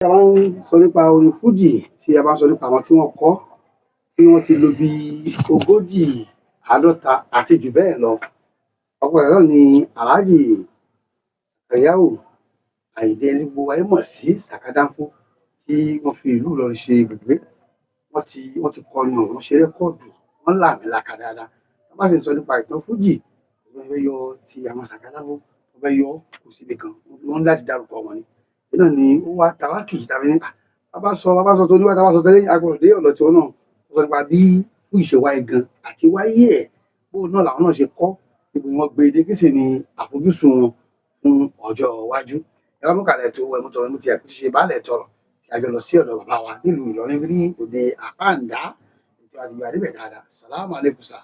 Tí a bá ń sọ nípa orin fújì, tí a bá ń sọ nípa àwọn tí wọ́n kọ, tí wọ́n ti lò bí 40, 50 àti jù bẹ́ẹ̀ lọ. Ọ̀pọ̀ rẹ̀ náà ni Alhaji Sakariyau Ayinde, ẹni tí gbogbo ayé mọ̀ sí Saka Danfo, tí wọ́n fi ìlú Ìlọrin ṣe ibùgbé. Wọ́n ti kọrin ọ̀hún, wọ́n ṣe record, wọ́n làmìlaka dáadáa. Tí a bá sì ń sọ nípa ìtàn fújì, wọ́n fẹ́ yọ ti àwọn Saka Danfo, wọ́n fẹ́ yọ kò síbi kan, wọ́n ní láti dárúkọ wọn ni. Náà ni ó wá tàwákì tàbí ní bá bá sọ tó níwá tá bá sọ tẹ́lẹ̀ agbọ̀dọ̀ dé ọ̀dọ̀ tiwọn náà. Ó sọ nípa bí fújì ṣe wáyé gan àti wáyé ẹ̀, bóun náà làwọn náà ṣe kọ́, ibi wọn gbé dé, kí sì ni àfojúsùn wọn fún ọjọ́ iwájú. Ẹ wá mú kàlẹ̀ tó ẹmu tọrọ ẹmu tí àkútì ṣe baálẹ̀ tọrọ kí a jọ lọ sí ọ̀dọ̀ bàbá wa nílùú Ìlọrin ní òde Àpáǹdá tí a ti gbé adébẹ̀ dáadáa. Salamu aleykum, sir.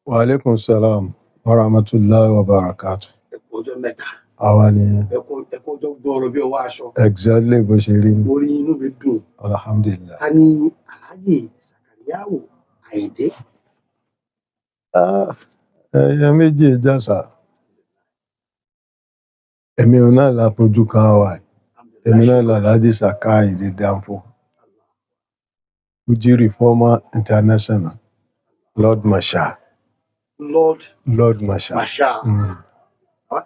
Wa alaikum salam wa rahmatullahi wa barakatuh. Ẹ kú ọjọ́ mẹ́ta. Àwa ni. Ẹ kú ọjọ́ gbọ́ọ̀rọ̀ bí ọwọ́ aṣọ. Exactly, bó ṣe rí ni. Mo rí, inú mi dùn. Alhamdulillah. Ta ni Alhaji Sakariyau Ayinde? Ah, ẹyẹ méjì jàsà. Èmi ò náà la fojú kan wà yìí. Èmi náà l'Alhaji Saka Ayinde Danfo. Fuji Reformer International. Lord Marshal. Lord Lord Marshal. Marshal.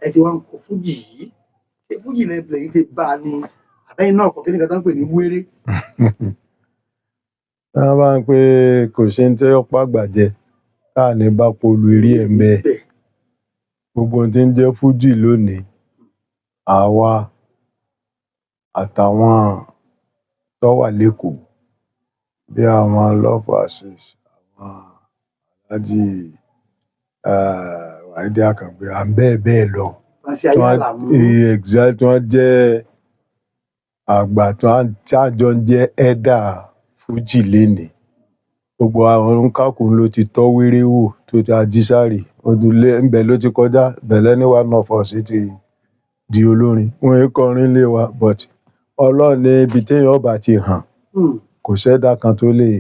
Ẹ ti wá ń kọ fújì yìí, ṣé fújì lẹ́yìn yìí ti bá a ní àbẹ́yìn náà kọ kí ni kan tó ń pè ní wéré? Tí wọ́n bá ń pé kò sí ní tí ó pàgbà jẹ, táà ní bá polu eré ẹ̀ ń bẹ. Bẹ́ẹ̀. Gbogbo ohun tí ń jẹ́ fújì lónìí, àwa àtàwọn tó wà l'Ékòó bí àwọn Love Azeez, àwọn Alhaji Wahidi Akàngbé and bẹ́ẹ̀ bẹ́ẹ̀ lọ. Fancy Tí ayé wọ́n àlàmú. Exactly, tí wọ́n jẹ́ àgbà tí wọ́n tí àjọ ń jẹ́ elder fújì lénìí. Gbogbo àwọn oníkálukú ló ti tọ́ wéré wò tó ti ajísárì ojúlé ńbẹ̀ ló ti kọjá bẹ̀lẹ́ ní one of us ti di olórin. Wọn é kọrin lé wa, but Ọlọ́run ní ibi téèyàn ó bá ti hàn, kò sẹ́dá kan tó lè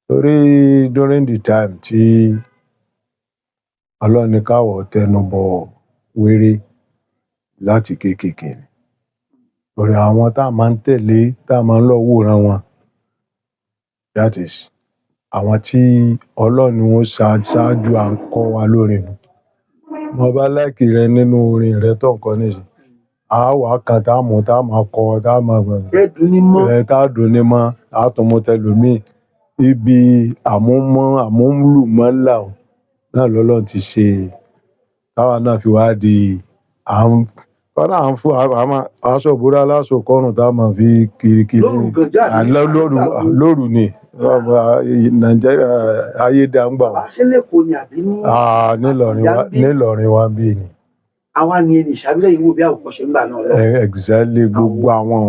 torí during the time tí Ọlọ́run ní káwọ̀ tẹnu bọ wéré láti kéékèèké ni. Torí àwọn tá a máa ń tẹ̀lé, tá a máa ń lọ wòran wọn, that is àwọn tí Ọlọ́run ní wọ́n ṣáájú à ń kọ́ wa lórin nu. Mo bá like rẹ nínú orin rẹ tó ń kọ nísìnyí, á wà kan tá a mú tá a máa kọ tá a máa gbọ̀n. Ẹ dùn ní mọ́. Ẹ tá a dùn ní mọ́, á tún mú tẹlòmíì. Ibi àmúmọ́ àmúlùmọ́là náà lọ́lọ́run ti ṣe táwa náà fi wá di à ń kọ́dà à ń fún àmọ́ aṣọ ìbora aláṣọ kọ́rùn tá a máa fi kiri kiri. Lóru gànjọ́ àbí lóru. àbí Lóru ni Nàìjíríà ayé dá ń gbà Bàbá, wọ́n. ṣé lẹ́kọ̀ọ́ ni àbí ní Nílọrin wa. Àfọ̀njá ń bí? Nílọrin wa bí ni. Àwa ni ẹni ìṣàbílẹ̀ yìí wò bí àwòkọ́ṣe ń gbà náà lọ. Exactly, gbogbo àwọn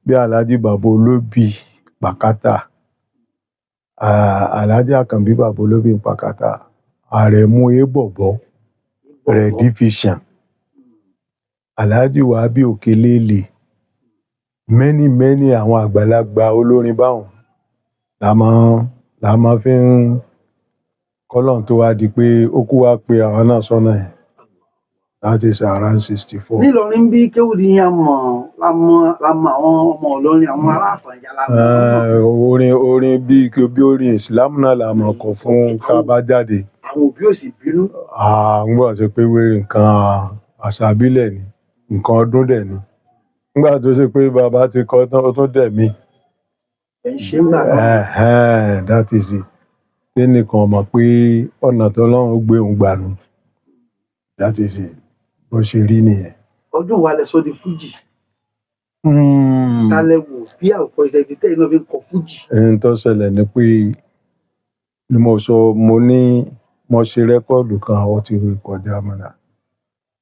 bí Alhaji Bàbá Olóbì Pàkátà, Alhaji Àkànbí Bàbá Olóbì Pàkátà, Àrẹ̀mú Ebọ̀bọ̀ Redivision, Alhaji Wàhábì Òkèlélè, many many àwọn àgbàlagbà olórin báwọn la máa fi ń kọ́lọ́n tó wá di pé ó kú wá pé àwọn náà sọ́nà yẹn. That is around 64. Nílọrin bí kéwù ní a mọ̀ la mọ̀ àwọn ọmọ Ìlọrin, àwọn ará Àfọ̀njá la mọ̀ wọ́n mọ̀. Orin bí orin Islam náà la mọ̀ kọ fún tá a bá jáde. Àwọn òbí ò sì bínú? À ń gbọ́ ṣe pé wéré nǹkan àṣà ìbílẹ̀ ni, nǹkan ọdún dẹ̀ ni. Nígbà tó ṣe pé bàbá ti kọ́ tán, ó tún dẹ̀ mí. Ẹ̀ ń ṣe ń gbà náà. Ẹ̀hẹ́n, that is it. Tẹ́nìkan mọ̀ pé ọ̀nà tó Ọlọ́run gbé òun gbà nù. That is it. Bó ṣe rí nìyẹn. Ọdún wa lẹ sọ di fújì? Ta lẹ wò bí àwòkọ́ṣe ibi tẹ́yìn náà fi ń kọ fújì? Ohun tó ṣẹlẹ̀ ni pé ni mo sọ, mo ní mo ṣe record kan, ó ti kọjá mọ́ra.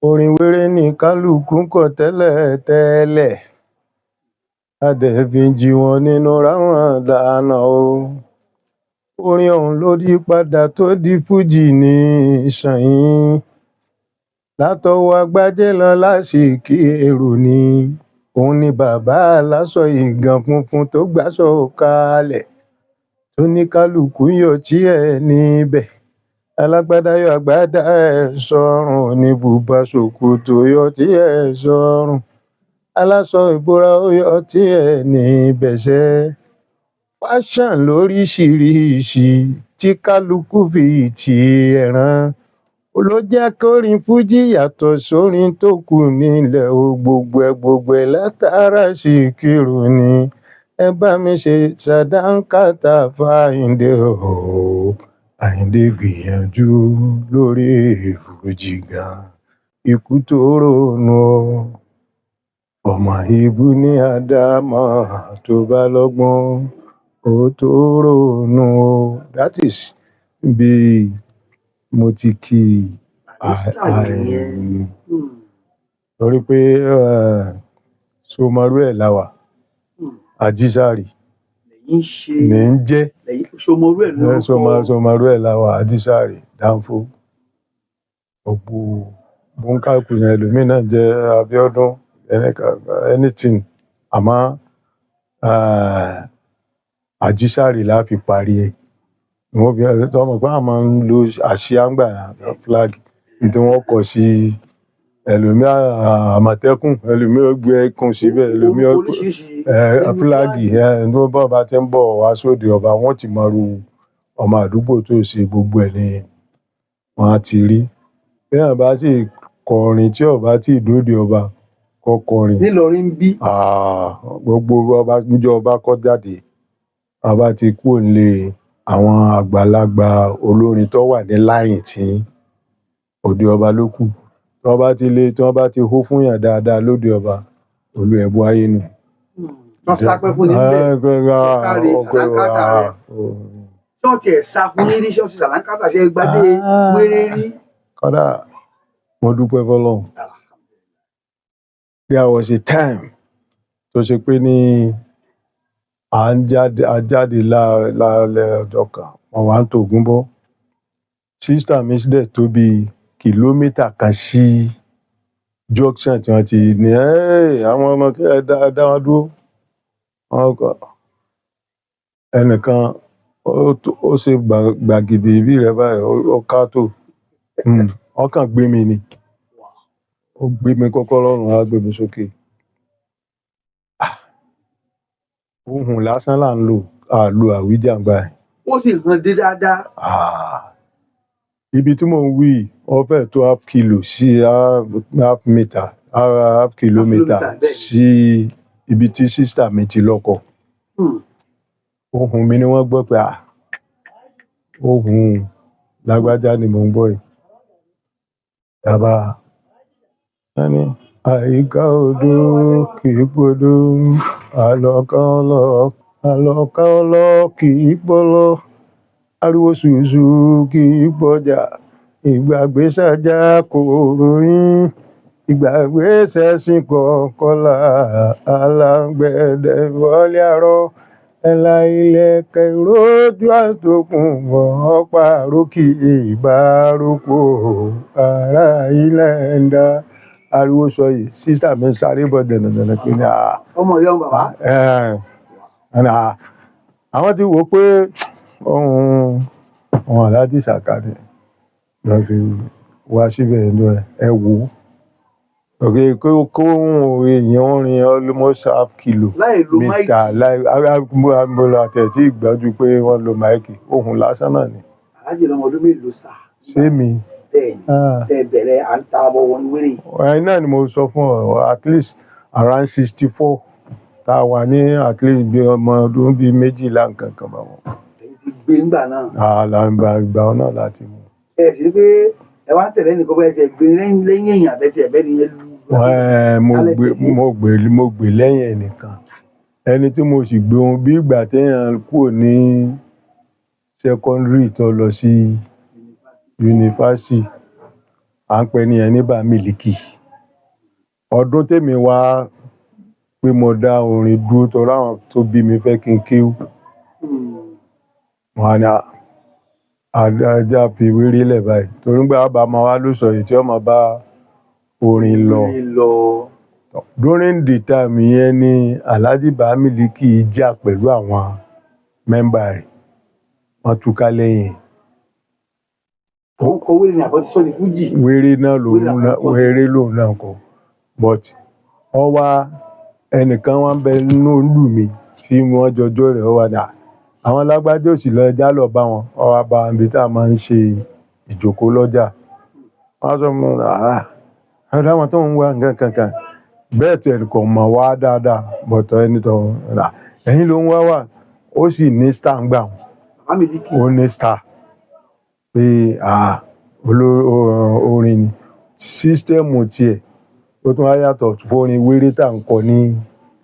Orin wéré ní kálukú ń kọ tẹ́lẹ̀ tẹ́lẹ̀. A dẹ̀ fi ń jí wọn nínú ráwọn dáná o. Orin ọ̀hún ló yí padà tó di fújì ní ìsànyìn. Látọwọ́ Agbájé lọ lásìkí èrò ni. Òun ni bàbá aláṣọ ìgàn funfun tó gbàṣọ kalẹ̀. Tó ní kálukú yọ tí ẹ níbẹ̀. Alágbádá yọ àgbádá ẹ̀ sọ́rùn, ní bùbá ṣòkòtò yọ tí ẹ sọ́rùn. Aláṣọ ìbora ó yọ tí ẹ ní bẹ̀ṣẹ́. Fashion lóríṣiríṣi tí kálukú fi ti ẹ̀ràn ló jẹ́ kórin fújì yàtọ̀ sórin tó kù nílẹ̀ o. Gbogbo ẹ̀ gbogbo ẹ̀ látara Síkírù ni. Ẹ bá mi ṣe ṣàdánkátà fáyíǹde o. Àyìndé gbìyànjú lórí fújì gan, ikú tó ronú o. Ọmọ ìbú ní àdámọ tó bá lọ́gbọ́n ó tó ronú o. That is bí mo ti kí. Barrister nìyẹn. Torí pé somaru ẹ̀ la wà. Ajísàrì Lẹ́yìn ṣe ní ń jẹ́. Lẹ́yìn ṣomorú ẹ̀ lórúkọ. Somaru ẹ̀ la wà, Ajísàrì Dánfó, gbogbo bóńkàkù yẹn, ẹlòmíín náà jẹ́ Abíọ́dún, anything, àmọ́ Ajísàrì la fi parí ẹ̀. Wọ́n fi tọmọ pé àwọn máa ń lo àsíá ńgbà, flag tí wọ́n kọ sí ẹlòmíín, Àmọ̀tẹ́kùn, ẹlòmíín ó gbé ẹkùn síbẹ̀, ẹlòmíín ó Orúkọ oríṣiríṣi nínú flag ẹ ní bọ́ bá ti ń bọ̀ wá sóde ọba, wọ́n ti mọ irú ọmọ àdúgbò tó ṣe. Gbogbo ẹ̀ ni wọ́n á ti rí. Bí èèyàn bá sì kọrin tí ọba tí ìdóde ọba kọ́ kọrin. Nílọrin ń bí. Ah, gbogbo ọba níjọ́ ọba kọ́ jáde, ọba ti kúrò nílé àwọn àgbàlagbà olórin tó wà ní láyìn tí òde ọba ló kù. Tí wọ́n bá ti lé, tí wọ́n bá ti hó fún yàn dáadáa lóde ọba, olú ẹ̀bù ayé nù. Wọ́n sápẹ́ fún ní bẹ́ẹ̀. Káre, sàdánkátà rẹ̀. Tí wọ́n tiẹ̀ sá fún yín rí, ṣọ́ọ̀ṣì sàdánkátà ṣe gbadé wéré rí? Kódà mo dúpẹ́ fọlọ́run. There was a time tó ṣe pé ní à ń jáde, a jáde lálẹ́ ọjọ́ kan, mo wà ń Tògúnbọ̀. Sister mi dẹ̀ tó bí kìlómítà 1 sí junction tí wọ́n ti ní, "Hey, àwọn ọmọ ẹ dá wọn dúró." Wọ́n ẹnìkan ó ṣe gbàgìdì ìbí rẹ̀ báyìí, ó ká tó, wọ́n kàn gbé mi ni. Ó gbé mi kọ́kọ́ lọ́rùn, á gbé mi sókè. Ah! Ohùn lásán là ń lò, à lo àwíjàngbà ẹ̀. Wọ́n sì hàn dé dáadáa. Ah! Ibi tí mò ń wí yìí, wọ́n fẹ́ tó half kilo sí half meter, half kilometer kilometer, bẹ́ẹ̀ ni. Sí ibi tí sister mi ti lọ́kọ. Ohùn mi ni wọ́n gbọ́ pé, ah, ohùn lágbájá ni mò ń gbọ́ yìí. Bàbá wọ́n ní àyíká odò kì í podò, àlọ́kọ́lọ́ àlọ́kọ́lọ́ kì í pọ̀lọ́, ariwo ṣùṣù kì í pọ̀jà, ìgbàgbé ṣájà kò ròyìn, ìgbàgbé ṣẹ̀sìn kọ̀ọ̀kọ̀lá, alágbẹ̀dẹ wọlé àárọ̀ ẹ̀la ilẹ̀kẹ̀ ìrójú àtòkùn bọ̀ ọ̀pá rókì ìbáròkọ ará ilẹ̀ ń dá ariwo sọ yìí. Sister mi sáré bọ̀ dẹ̀nàdẹ̀nà pé ní à Ọmọ ìyá ọmọ bàbá. Ẹ̀ ẹ̀ àwọn ti wò ó pé ohun ohun Aláàjì Sàká ni wọ́n fi wá síbẹ̀ ẹ wò ó òkè kó ohun èèyàn rin almost half kilo Láì lo mic. Mítà láì mo àtẹ̀ tí ìgbájú pé wọ́n lo mic, ohun lásán náà ni. Aláàjì, lọmọ ọdún mélòó sà? Ṣé mi? Bẹ́ẹ̀ ni. Ah. Tẹ bẹ̀rẹ̀ à ń ta abọ́ wọn wéré. Ẹ̀yin náà ni mo sọ fún ọ, at least around 64 tá a wà ní, at least bí ọmọ ọdún bíi 12 nǹkan kan bá wọn. Ẹ̀yin ti gbé ńgbà náà. Àlà ìgbà náà láti mú. Ẹ sì pé ẹ wá tẹ̀lé nìkan bóyá tẹ gbé lẹ́yìn èèyàn àbẹ́tẹ̀ ẹ̀bẹ́ ni ẹ lu. Ẹ, mo Kálẹ̀ gbé tẹ̀lé. Mo gbé lẹ́yìn ẹnìkan, ẹni tí mo sì gbé ohun bí ìgbà téèyàn kúrò ní secondary tó lọ sí yunifásitì, à ń pè ní ẹni bá Mílíkì. Ọdún tèmi wá pé mo dá orin dúró torí àwọn tó bí mi fẹ́ kí n kéwú. Wọn á ní ajá fi wéré lẹ̀ báyìí torí gbà bá máa wá ló sọ èyí tí ọmọ bá orin lọ. Orin lọ. During the time yẹn ni Alhaji Bamiliki jà pẹ̀lú àwọn member rẹ̀, wọ́n túká lẹ́yìn. Àwọn kọ wéré ni àbọ̀ ti sọ ní fújì? Wéré náà lòun Wéré náà àkọ́kọ́. Wéré lòun náà kọ, but wọ́n wá Ẹnìkan wá ń bẹ nínú ìlú mi tí wọ́n jọjọ́ rẹ̀, ó wà dà àwọn lágbájá òsì lọ, ẹja lọ bá wọn. Ọ wá bá ibi tá a máa ń ṣe ìjókòó lọ́jà. Wọ́n á sọ fún mi, "Ah, ẹ̀rọ àwọn tó ń wá nǹkan kankan bẹ́ẹ̀ tiẹ̀ kò mọ̀ wá dáadáa." Bọ̀tọ̀ ẹni tó rà ẹ̀yìn ló ń wá wà, ó sì ní star ń gbà wọ́n. Bàbá Miliki. Ó ní star pé, ah, orin ni system tiẹ̀, ó tún wá yàtọ̀ fórin wéré tá à ń kọ ní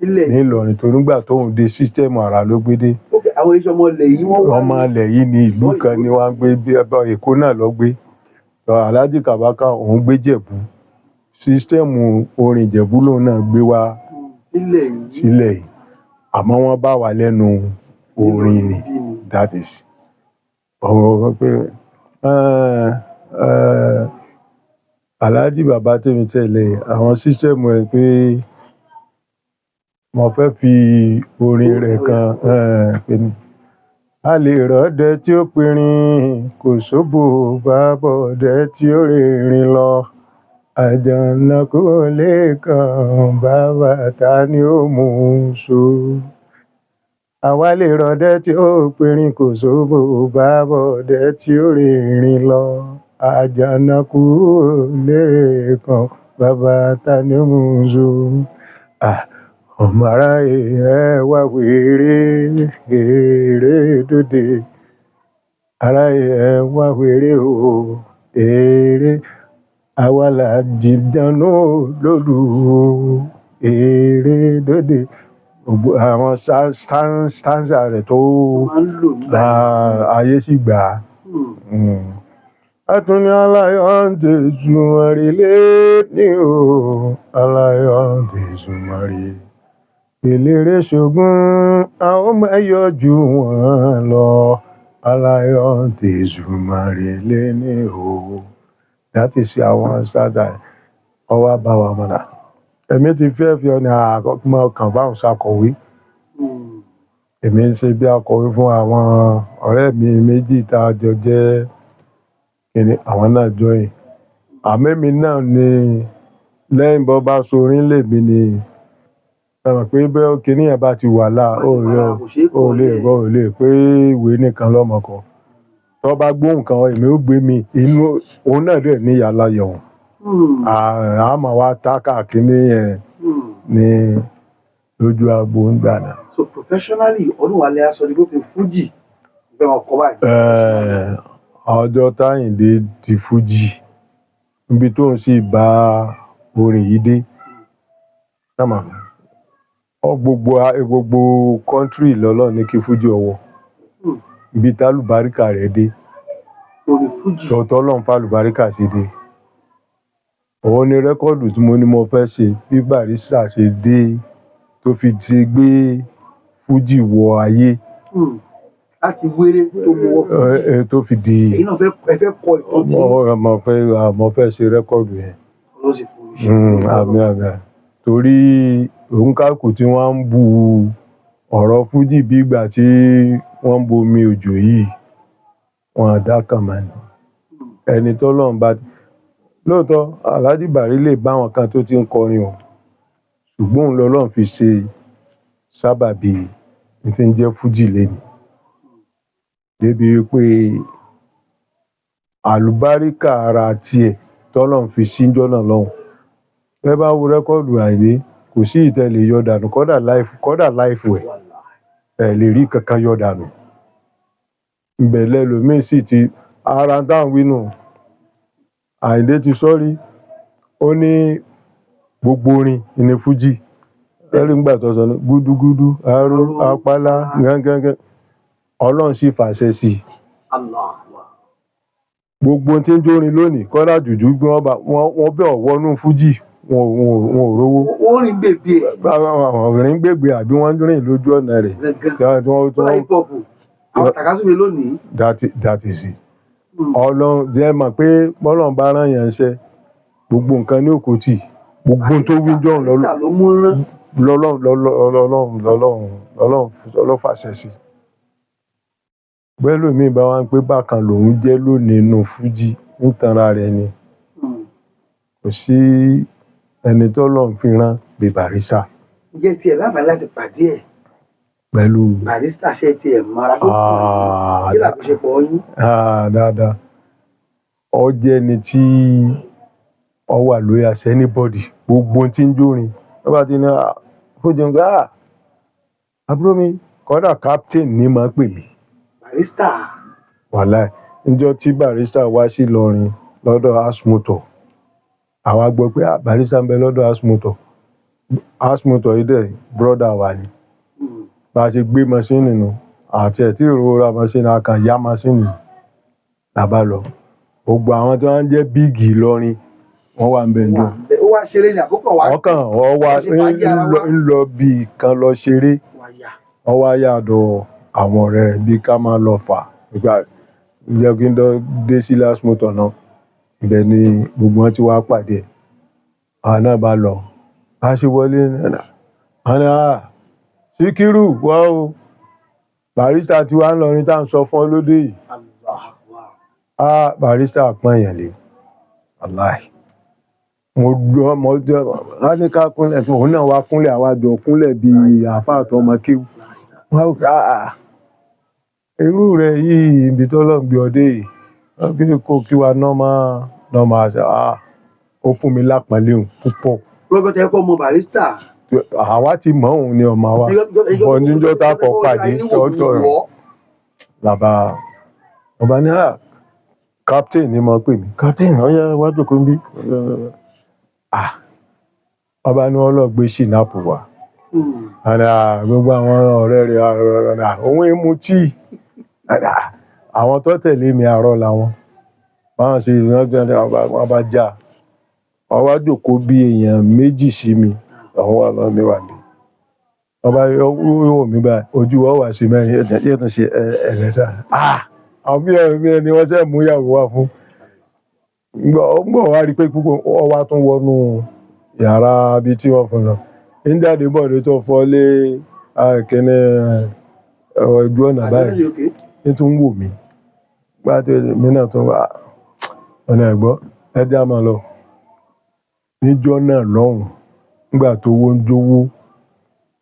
Ilẹ̀ yìí. Nílọrin, tó nígbà tóun dé, system àrà ló gbé dé. Ok, àwọn iṣẹ́ ọmọ ilẹ̀ yìí wọ́n wá. Ọmọ ilẹ̀ yìí ní ìlú kan ni wọ́n á gbé, bí ẹbọ Èkó náà lọ gbé. Alhaji Kabaka òun gbé Jẹ̀bú, system orin Ìjẹ̀bú lòun náà gbé wá Sílẹ̀ yìí. sílẹ̀ yìí, àmọ́ wọ́n bá wà lẹ́nu orin ni. Bí ni. That is ọ̀rọ̀ pé Alhaji bàbá tèmi tẹ̀lé àwọn system ẹ̀ pé mo fẹ́ fi orin rẹ̀ kan pé ní a lè rọ́dẹ tí ó pinrin, kò sóbò bábọ̀dẹ tí ó rìnrìn lọ, àjànàkú lè kàn bàbá ta ni ó mú un so. Àwa lè rọdẹ tí ó pinrin, kò sóbò bábọ̀dẹ tí ó rìnrìn lọ, àjànàkú lè kàn bàbá ta ni ó mú un so. Ah, ọmọ aráyé ẹ wá wéré èrè dòde, aráyé ẹ wá wéré o èrè, àwa là jìdánù lólu o èrè dòde. Gbogbo àwọn stanza rẹ̀ tó Tó máa ń lò nígbà yẹn. Ayé sì gbà á. Àtúnyẹ aláyọ̀ ń tẹ̀sùmọ̀rì lé ní o, aláyọ̀ ń tẹ̀sùmọ̀rì eléré ṣògùn, àwọn ọmọ ẹyọ jù wọn lọ, aláyọ̀ ń tẹ̀sùmọ̀rì lé ní o. That is àwọn stanza ọwọ́ bá wa mọ̀nà. Èmi ti fẹ́ fi ọ ní àkọ́kọ́ kàn báwọn ṣàkọ̀wé. Èmi ń ṣe bí akọ̀wé fún àwọn ọ̀rẹ́ mi méjì tá a jọ jẹ́ kíni, àwọn náà join. Àmọ́ èmi náà ni lẹ́yìn bọ́ bá sorin lèmi ni ẹ mọ̀ pé bẹ́ẹ̀ kíní yẹn bá ti wà láà, ó lè Kò ṣeé ó lè kọ́ lẹ̀. Ó lè pé ìwé nìkan lọ́mọ kan tó bá gbóhùn kan, èmi ó gbé mi inú òun náà dẹ̀ ní ìyá láyọ̀ òun. A máa wá tá káàkiri yẹn ní lójú agbo ń gbà náà. So professionally, ọdún wa lè aṣọ ní gbófin fújì ìfẹ́ wọn kọ báyìí? Ọjọ́ táyìndé di fújì, níbi tó ń sì bá orin yìí dé sámà ọ, gbogbo country lọ́lọ́ ní kí fújì ọwọ́ ibi tálùbáríkà rẹ̀ dé. Orin fújì. Tọ̀tọ̀ ọlọ́run fàlùbáríkà sí dé, òun ni record tí mo ní mo fẹ́ ṣe bí Barrister ṣe dé tó fi ti gbé fújì wọ ayé. Láti wéré tó mú wọ fújì. Tó fi di Èyí náà fẹ́, ẹ fẹ́ kọ ìtàn tí mo fẹ́ ṣe record yẹn. Ọlọ́run sì fún iṣẹ́. Àmín, àmín, àmín. Torí òǹkàkù tí wọ́n ń bu ọ̀rọ̀ fújì bí ìgbà tí wọ́n ń bomi òjò yìí, wọn à dá kan mọ́ ni. Ẹni tọ́lọ́run bá lóòótọ́, Alhaji Bari lè bá àwọn kan tó ti ń kọrin o, ṣùgbọ́n òun lọ́lọ́run fi ṣe sábàbí ní tí ń jẹ́ fújì lénìí, débi wípé àlùbáríkà ara tiẹ̀ tọ́lọ́run fi síjọ́ náà lọ́hùn. Ẹ bá wo record Àyìndé, kò sí ìtẹ́ lè yọ dànù, kọ́dà láìfù ẹ̀ ẹ̀ lè rí kankan yọ dànù. Ibẹ̀ lẹlòmíì sì ti ara táwọn wí nù. Àyìndé ti sọ́rí, ó ní gbogbo orin ní fújì ẹ̀rí ńgbà tó sọ ní gúdúgúdú aró apálá gángangan, Ọlọ́run sì fàṣẹ sí i. Allah Akbar. Gbogbo tí ń jórin lónìí, kọ́dà jùjú bí wọ́n bá wọ́n bẹ̀ wọnú fújì, wọn ò rówó. Wọ́n rìn bèbí ẹ̀. Àwọn rìn gbègbè àbí wọ́n rìn lójú ọ̀nà rẹ̀ gangan. tí wọ́n tí Kọ́lá wọ́n hip hop, àwọn tàkásùfé lónìí. That is it. Ọlọ́run jẹ́ mọ̀ pé bọ́lọ́run bá rán yẹn ṣẹ́, gbogbo nǹkan ní òkú tì, gbogbo tó wí jọ̀hún Barrister ló mú rán. lọ́lọ́run lọ́lọ́run lọ́lọ́run lọ́lọ́run ló fàṣẹ sí. Bẹ́lòmíì bá wá ń pé bákan lòun jẹ́ lónìí inú fújì, ń tanra rẹ̀ ni. Kò sí ẹni tọ́lọ́run fi rán bí Barrister. Ǹjẹ́ tiẹ̀ láǹfààní láti pàdé ẹ̀? Pẹ̀lú Barrister, ṣe tiẹ̀ mara tó kàn yín? Kí làkúṣepọ̀ yín? Ah, dáadáa. Ó jẹ́ ẹni tí ó wà lórí àṣẹ anybody, gbogbo ohun tí ń jórin ó bá ti ní kó jẹun pé àbúrò mi, kódà captain ní máa pè mí. Barrister? Wàláì, níjọ́ tí Barrister wá sí Ìlọrin lọ́dọ̀ Asmotor, àwa gbọ́ pé Barrister ń bẹ lọ́dọ̀ Asmotor. Asmotor yìí dẹ̀ brother wa ni. Bá a ṣe gbé machine nù àti ẹ̀ tí ìrora machine, a kàn yá machine là bá lọ. Gbogbo àwọn tí wọ́n ń jẹ́ big Ìlọrin, wọ́n wà ń bẹ̀ ń dùn. Ó wá ṣeré ní àkókò wa? Wọ́n kàn wọ́n wá Ó ṣe fàájì ara wa. ń lọ bí kan lọ ṣeré. Wáyà. Wọ́n wá yàdọ̀ àwọn ọ̀rẹ́ rẹ̀ bí ká máa lọ fà nígbà jẹ́ kí n dé sí last motor náà. Ibẹ̀ ni gbogbo wọn ti wá pàdé ẹ̀. Àwọn náà bá lọ, bá ṣe wọlé náà, àwọn náà, "Síkírù wá o, Barrister tí wàá ń lọrin tá à ń sọ fún ọ lóde yìí." Allah Akbar. Ah, Barrister pọ́n èèyàn lé, wàláì. Mo gbọ́, mo jẹ́ wọ́n ní ká kúnlẹ̀, òun náà wá kúnlẹ̀, àwa jọ kúnlẹ̀ bíi àáfàá tó ọmọ kéwú. Wọ́n á wò pé, "Ah, irú rẹ̀ yìí, ibi tó lọ́n gbé ọdẹ yìí, wọ́n fi kó kí wa nọ́mà nọ́mà àṣà." Ah, ó fún mi lápọ̀nlé òun púpọ̀. Lọ́gọ́ tẹ́ kọ́ mọ Barrister. Àwa ti mọ̀, òun ni ọmọ wa bọ̀ níjọ́ tá a kọ́ pàdé tọ́tọ̀ làbá ọba ní, "Ah, captain ni mo pè mí, captain, ọyá wá jókòó ń bí." Ah, ọba ní wọn lọ gbé schnapps wá. Àná gbogbo àwọn ọ̀rẹ́ rẹ̀, òun èmu tíì. Àná, àwọn tó tẹ̀lé mi àárọ̀ làwọn báwọn ṣe wọn bá já wọn wá jókòó bí èèyàn méjì sí mi, àwọn wà lọ mi wà mí, wọn bá yọ wò mí báyìí, ojú wọn wà sí mẹ́rin, yóò tún ṣe ẹlẹ́sà. Ah, àwọn bí ẹni wọ́n ṣe mú ìyàwó wá fún ngbọ̀ wá rí i pé púpọ̀ ọ wá tún wọnú yàrá ibi tí wọ́n fún lọ ń jáde bọ̀ ní tó fọ́ lé kíní ojú ọ̀nà báyìí, ní tún ń wò mí gbá tó mi náà tún wá ọ̀nà ẹ̀gbọ́ ẹ já máa lọ. Níjọ́ náà lọ́hùn, nígbà tó owó ń jówó,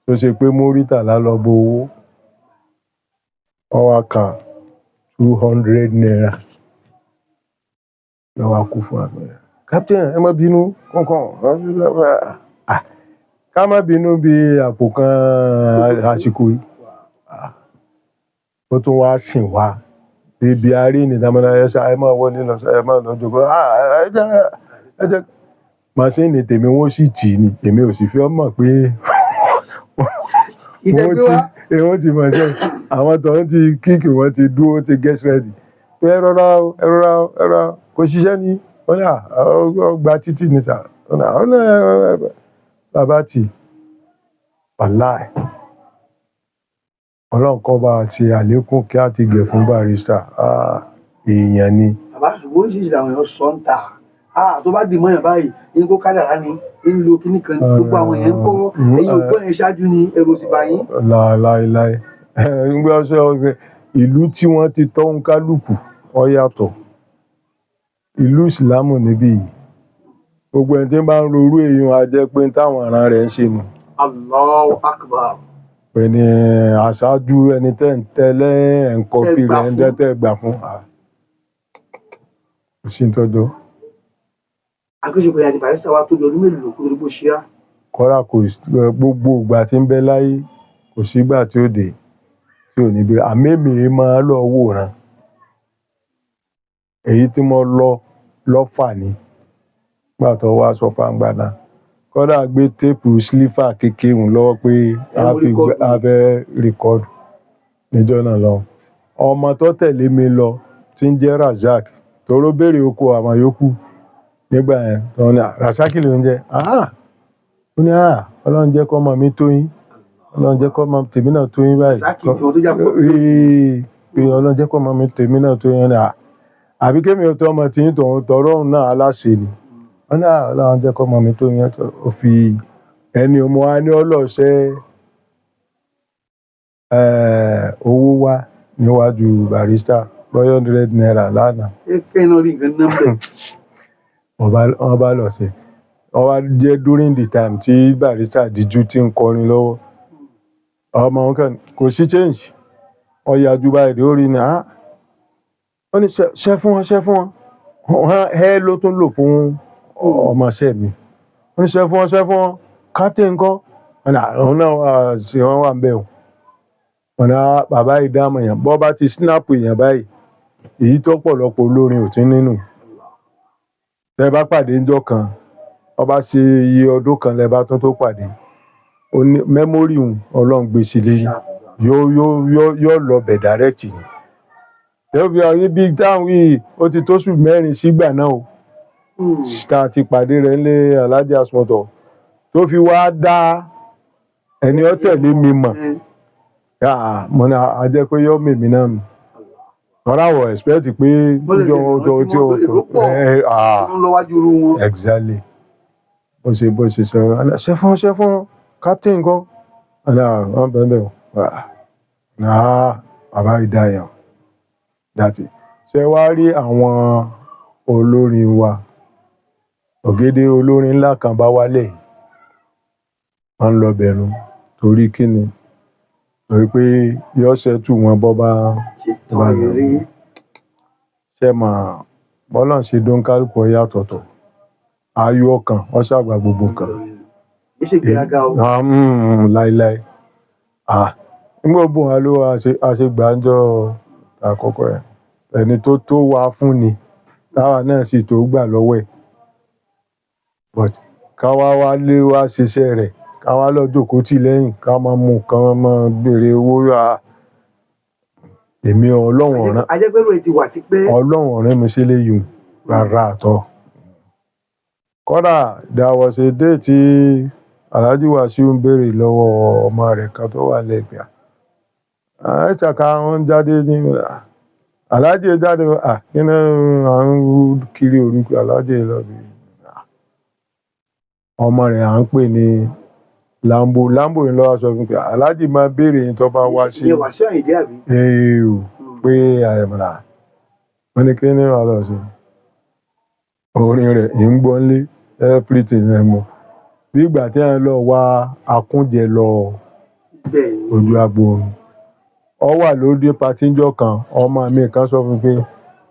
tó ṣe pé Múrítàlá lọ bo owó, wọ́n wá ka ₦200 lọ́wọ́ kú fún àpẹẹrẹ. "Captain, ẹ má bínú kọ̀ọ̀kan." Ah, ká má bínú bí àpò kan àsìkò yìí. Ah, ó tún wá sìn wá débi arí ní tamọ́nà ẹ ṣá, ẹ máa wọlé lọ, ẹ máa lọ jókòó. Ah, ẹ jẹ́ ẹ jẹ́ machine tèmi, wọ́n sì tì í ni, èmi ò sì fi ọ́ mọ̀ pé wọ́n ti wọ́n ti mọ̀ ṣe àwọn tó ń ti kick, wọ́n ti dúró, ti get ready pé ẹ rọra o, ẹ rọra o, ẹ rọra o, kò ṣiṣẹ́ ní. Wọ́n ní ó gba títì ní sà. Wọ́n ní ó ní ẹ bàbá tì. Wàláì, Ọlọ́run kọ́ bá a ṣe àlékún kí á ti gẹ̀ fún Barrister. Ah, èèyàn ni. Bàbá, ṣùgbọ́n oríṣiríṣi làwọn èèyàn sọ ń tà á, tó bá dì mọ́yàn báyìí ní kó kádàrá ni ń lo kíní kan, gbogbo àwọn èèyàn ń kọ́ ẹ̀yin ògbọ́n yẹn ṣáájú ni ẹ̀rù sì bá yín. Láéláé, ńgbà sọ ìlú tí wọ́n ti tọ́ ń kálukú ọ yàtọ̀. Ìlú ìsìlámù níbí yìí, gbogbo ẹni tí ń bá ń rorú èèyàn á jẹ́ pé táwọn aràn rẹ̀ ń ṣe nù. Allahu Akbar. Pé ní aṣáájú ẹni tẹ́ ń tẹ́lẹ̀ ẹ̀ ń copy Tẹ́ gbà rẹ̀ ń fún. tẹ́ gbà fún. Kò sí ní tọ́jọ́. Àkójọpọ̀ àti Barrister wa tó bí ọdún mélòó kó tó di bó ṣe rá? Kọ́ra kò gbogbo ìgbà tí ń bẹ láyé, kò sígbà tí ó dé tí ò ní bí àmẹ́mì máa lọ wòran. Èyí tí mo lọ lọ́fà ni nígbà tó wá sọ fáńgbà náà, kọ́dà gbé tape sílífà kékeré òun lọ́wọ́ pé Ẹ a mú fi record. A fẹ́ record níjọ́ náà lọ. Ọmọ tó tẹ̀lé mi lọ tí ń jẹ́ Razak, toró béèrè oko àwọn yòókù nígbà yẹn tó ní, "Rasaki ló ń jẹ́." Ah, ó ní, "Ah, Ọlọ́run jẹ́ kọ́ ọmọ mi tó yín, Ọlọ́run jẹ́ kọ́ ọmọ tèmi náà tó yín báyìí." Razaki tí wọ́n tó jà pọ̀. Ee, pé Ọlọ́run jẹ́ kọ́ ọmọ mi tèmi náà tó yín ni. Àbí kémi ò tó ọmọ tí yín tòun tọrọ òun náà aláṣẹ ni. Wọ́n ní, "Ah, Ọlọ́run jẹ́ kọ́ ọmọ mi tó yín." Ó fi ẹni ọmọ wa ní ọlọ́ọ̀ṣẹ́ owó wá níwájú Barrister bọ́yọ̀ ₦100 lánàá. Ẹ kẹ́hìn náà rí nǹkan náà bẹ̀. Wọ́n bá lọ sí Ó wá jẹ́ during the time tí Barrister díjú tí ń kọrin lọ́wọ́. Ọmọ wọn kàn kò sí change. Ó yájú báyìí lórí ni, ah, ó ní ṣe fún wọn, ṣe fún wọn. Wọn ẹ ló tún lò fún ọmọọṣẹ́ mi. Ó ní ṣe fún wọn, ṣe fún wọn. Captain ńkọ́? Wọ́n ní àwọn náà wà, ṣe wọ́n wà ń bẹ̀ o. Wọ́n ní ah, bàbá yìí dáàmú èèyàn. Bọ́ bá ti snap èèyàn báyìí, èyí tó pọ̀lọpọ̀ olórin ò tí nínú. Tẹ́ bá pàdé ńjọ́ kan, ó bá ṣe iye ọdún kan lẹ bá tún tó pàdé. Ó ní memory òun, Ọlọ́run gbé sí lérí. Yóò lọ bẹ̀ direct ni. Yóò fi hàn yín bí táwọn yìí ó ti tóṣù 4 sígbà náà o. Tá a ti pàdé rẹ̀ nílé Alhaji Asmọ̀tọ̀ tó fi wá dá ẹni ó tẹ̀lé mi mọ̀. Ah, mo ní a jẹ́ pé yóò mèmí náà nù. Wọ́n ráwọ̀ expect pé Wọ́n lè jọ rántí jọ tí wọn ó tó èrò pọ̀ ẹ ah tó ń lọ wájú irú wọn. Exactly. Bó ṣe sọ, ṣe fún, ṣe fún captain ńkọ́? Ọ̀nà wọ́n bẹ̀rẹ̀ bẹ̀rẹ̀. Ah, bàbá yìí dá yàn. Dàtí. Ṣé wàá rí àwọn olórin wa? Ògèdè olórin ńlá kan bá wálẹ̀ yìí. Wọ́n ń lọ bẹ̀rù torí kíni? Torí pé yóò ṣẹ́tù wọn bọ́ bá Ṣe bá tán lọ. eré. Ṣé mà bọ́lá ń ṣe dún kálukú ọ yàtọ̀tọ̀. Ayọ̀ ọkàn, ó ṣàgbà gbogbo nǹkan. Kì í ṣe ìgbéraga o. Ah, láíláí. Ah, nígbà bùn wa ló a ṣe gbàǹjọ àkọ́kọ́ ẹ̀. Ẹni tó tó wá fún ni, táwa náà sì tó gbà lọ́wọ́ ẹ̀. But ká wá wá lé wá ṣiṣẹ́ rẹ̀, ká wá lọ jókòó tì lẹ́yìn, ká máa mú nǹkan, máa béèrè owó. Ah, èmi Ọlọ́run ọ̀ràn. Ajẹ́pẹ́rù ẹ̀ ti wà tipẹ́. Ọlọ́run ọ̀rẹ́ mi ṣe léyìí o rárá àtọ́. Kódà there was a day tí Alhaji Wasiu ń béèrè lọ́wọ́ ọmọ rẹ̀ kan tó wà lẹ́gbẹ̀ẹ́. Ẹ ṣàkà wọn jáde ní Alhaji jáde, ah, kí ni à ń kiri orúkọ Alhaji lọ bí ọmọ rẹ̀ à ń pè ní Lambo. Lambo yìí lọ́wọ́ sọ fún mi pé Alhaji máa béèrè yín tó bá wá sí. Ìyẹn Wàsíù Àyìndé àbí? Ee o, pé àyẹ̀mọ̀lá wọ́n ní kí ni wàá lọ sí orin rẹ̀ ń gbọ́ nlé everything ẹ̀ mọ̀ bí ìgbà tí ẹ̀ ń lọ wá akúnjẹ lọ Bẹ́ẹ̀ ni. ojú agbo oorun. Ọ wà lóde party ńjọ́ kan, ọmọ mi kan sọ fún mi pé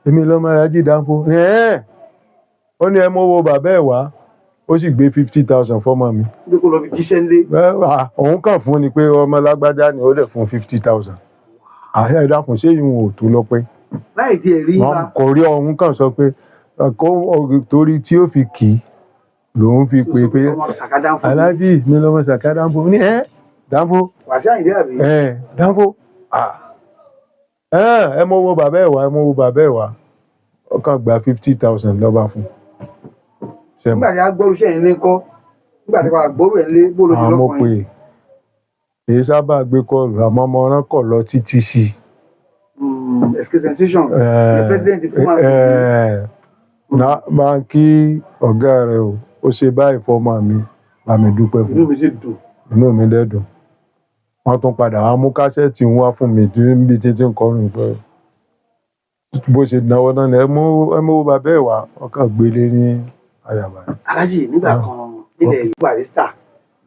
èmi lọ́mọ Alhaji Danfo. Ẹ̀ẹ́n, ó ní ẹ mọ́wọ́ bàbá ẹ̀ wá, ó sì gbé 50,000 fọ́mọ mi. Bí kò lọ fi jíṣẹ́ ńlé. Ẹ, òun kàn fún ni pé ọmọ lágbájá ni, ó dẹ̀ fún 50,000. Àṣẹ ìdákùn ṣé ìwọ̀n ò tó lọ́pẹ́. Láì tiẹ̀ rí Wọn wa. Kò rí ọ̀hún, kàn sọ pé kó torí tí ó fi kì í lòun fi pè pé Ọmọ Sàká Danfo. Aláàjì mi lọmọ Sàká Danfo ní ẹ Danfo. Wàsíù Àyìndé àbí? Ẹ Danfo, ah, ẹ ẹ mọ owó bàbá ẹ wá, ẹ mọ owó bàbá ẹ wá. Ó kàn gba 50,000 lọ́ba fún ṣe mọ. Nígbà tí a gbọ́rú iṣẹ́ yẹn ní kọ́, nígbà tí a gbọ́rú ẹ̀ lé bó ló ṣe Àwọn mo lọ́kàn pè yín. é sábà gbé call, àmọ́ mo rán kọ̀ lọ títí sí i. Escape Sensation. Ìyẹn president fún wa. Na máa ń kí ọ̀gá rẹ̀ o, ó ṣe báyìí fọmọ mi, bá mi dúpẹ́ fún. Inú mi sì dùn. Inú mi dẹ̀ dùn. Wọ́n tún padà wá mú kásẹ̀tì ń wá fún mi níbi títí ń kọrin pé bó ṣe náwó náà ni ẹ mú bàbá ẹ̀ wá, ọkàn gbélé ní àyàbá. Alájì, nígbà Ah. kan nílẹ̀ ìlú, Barrister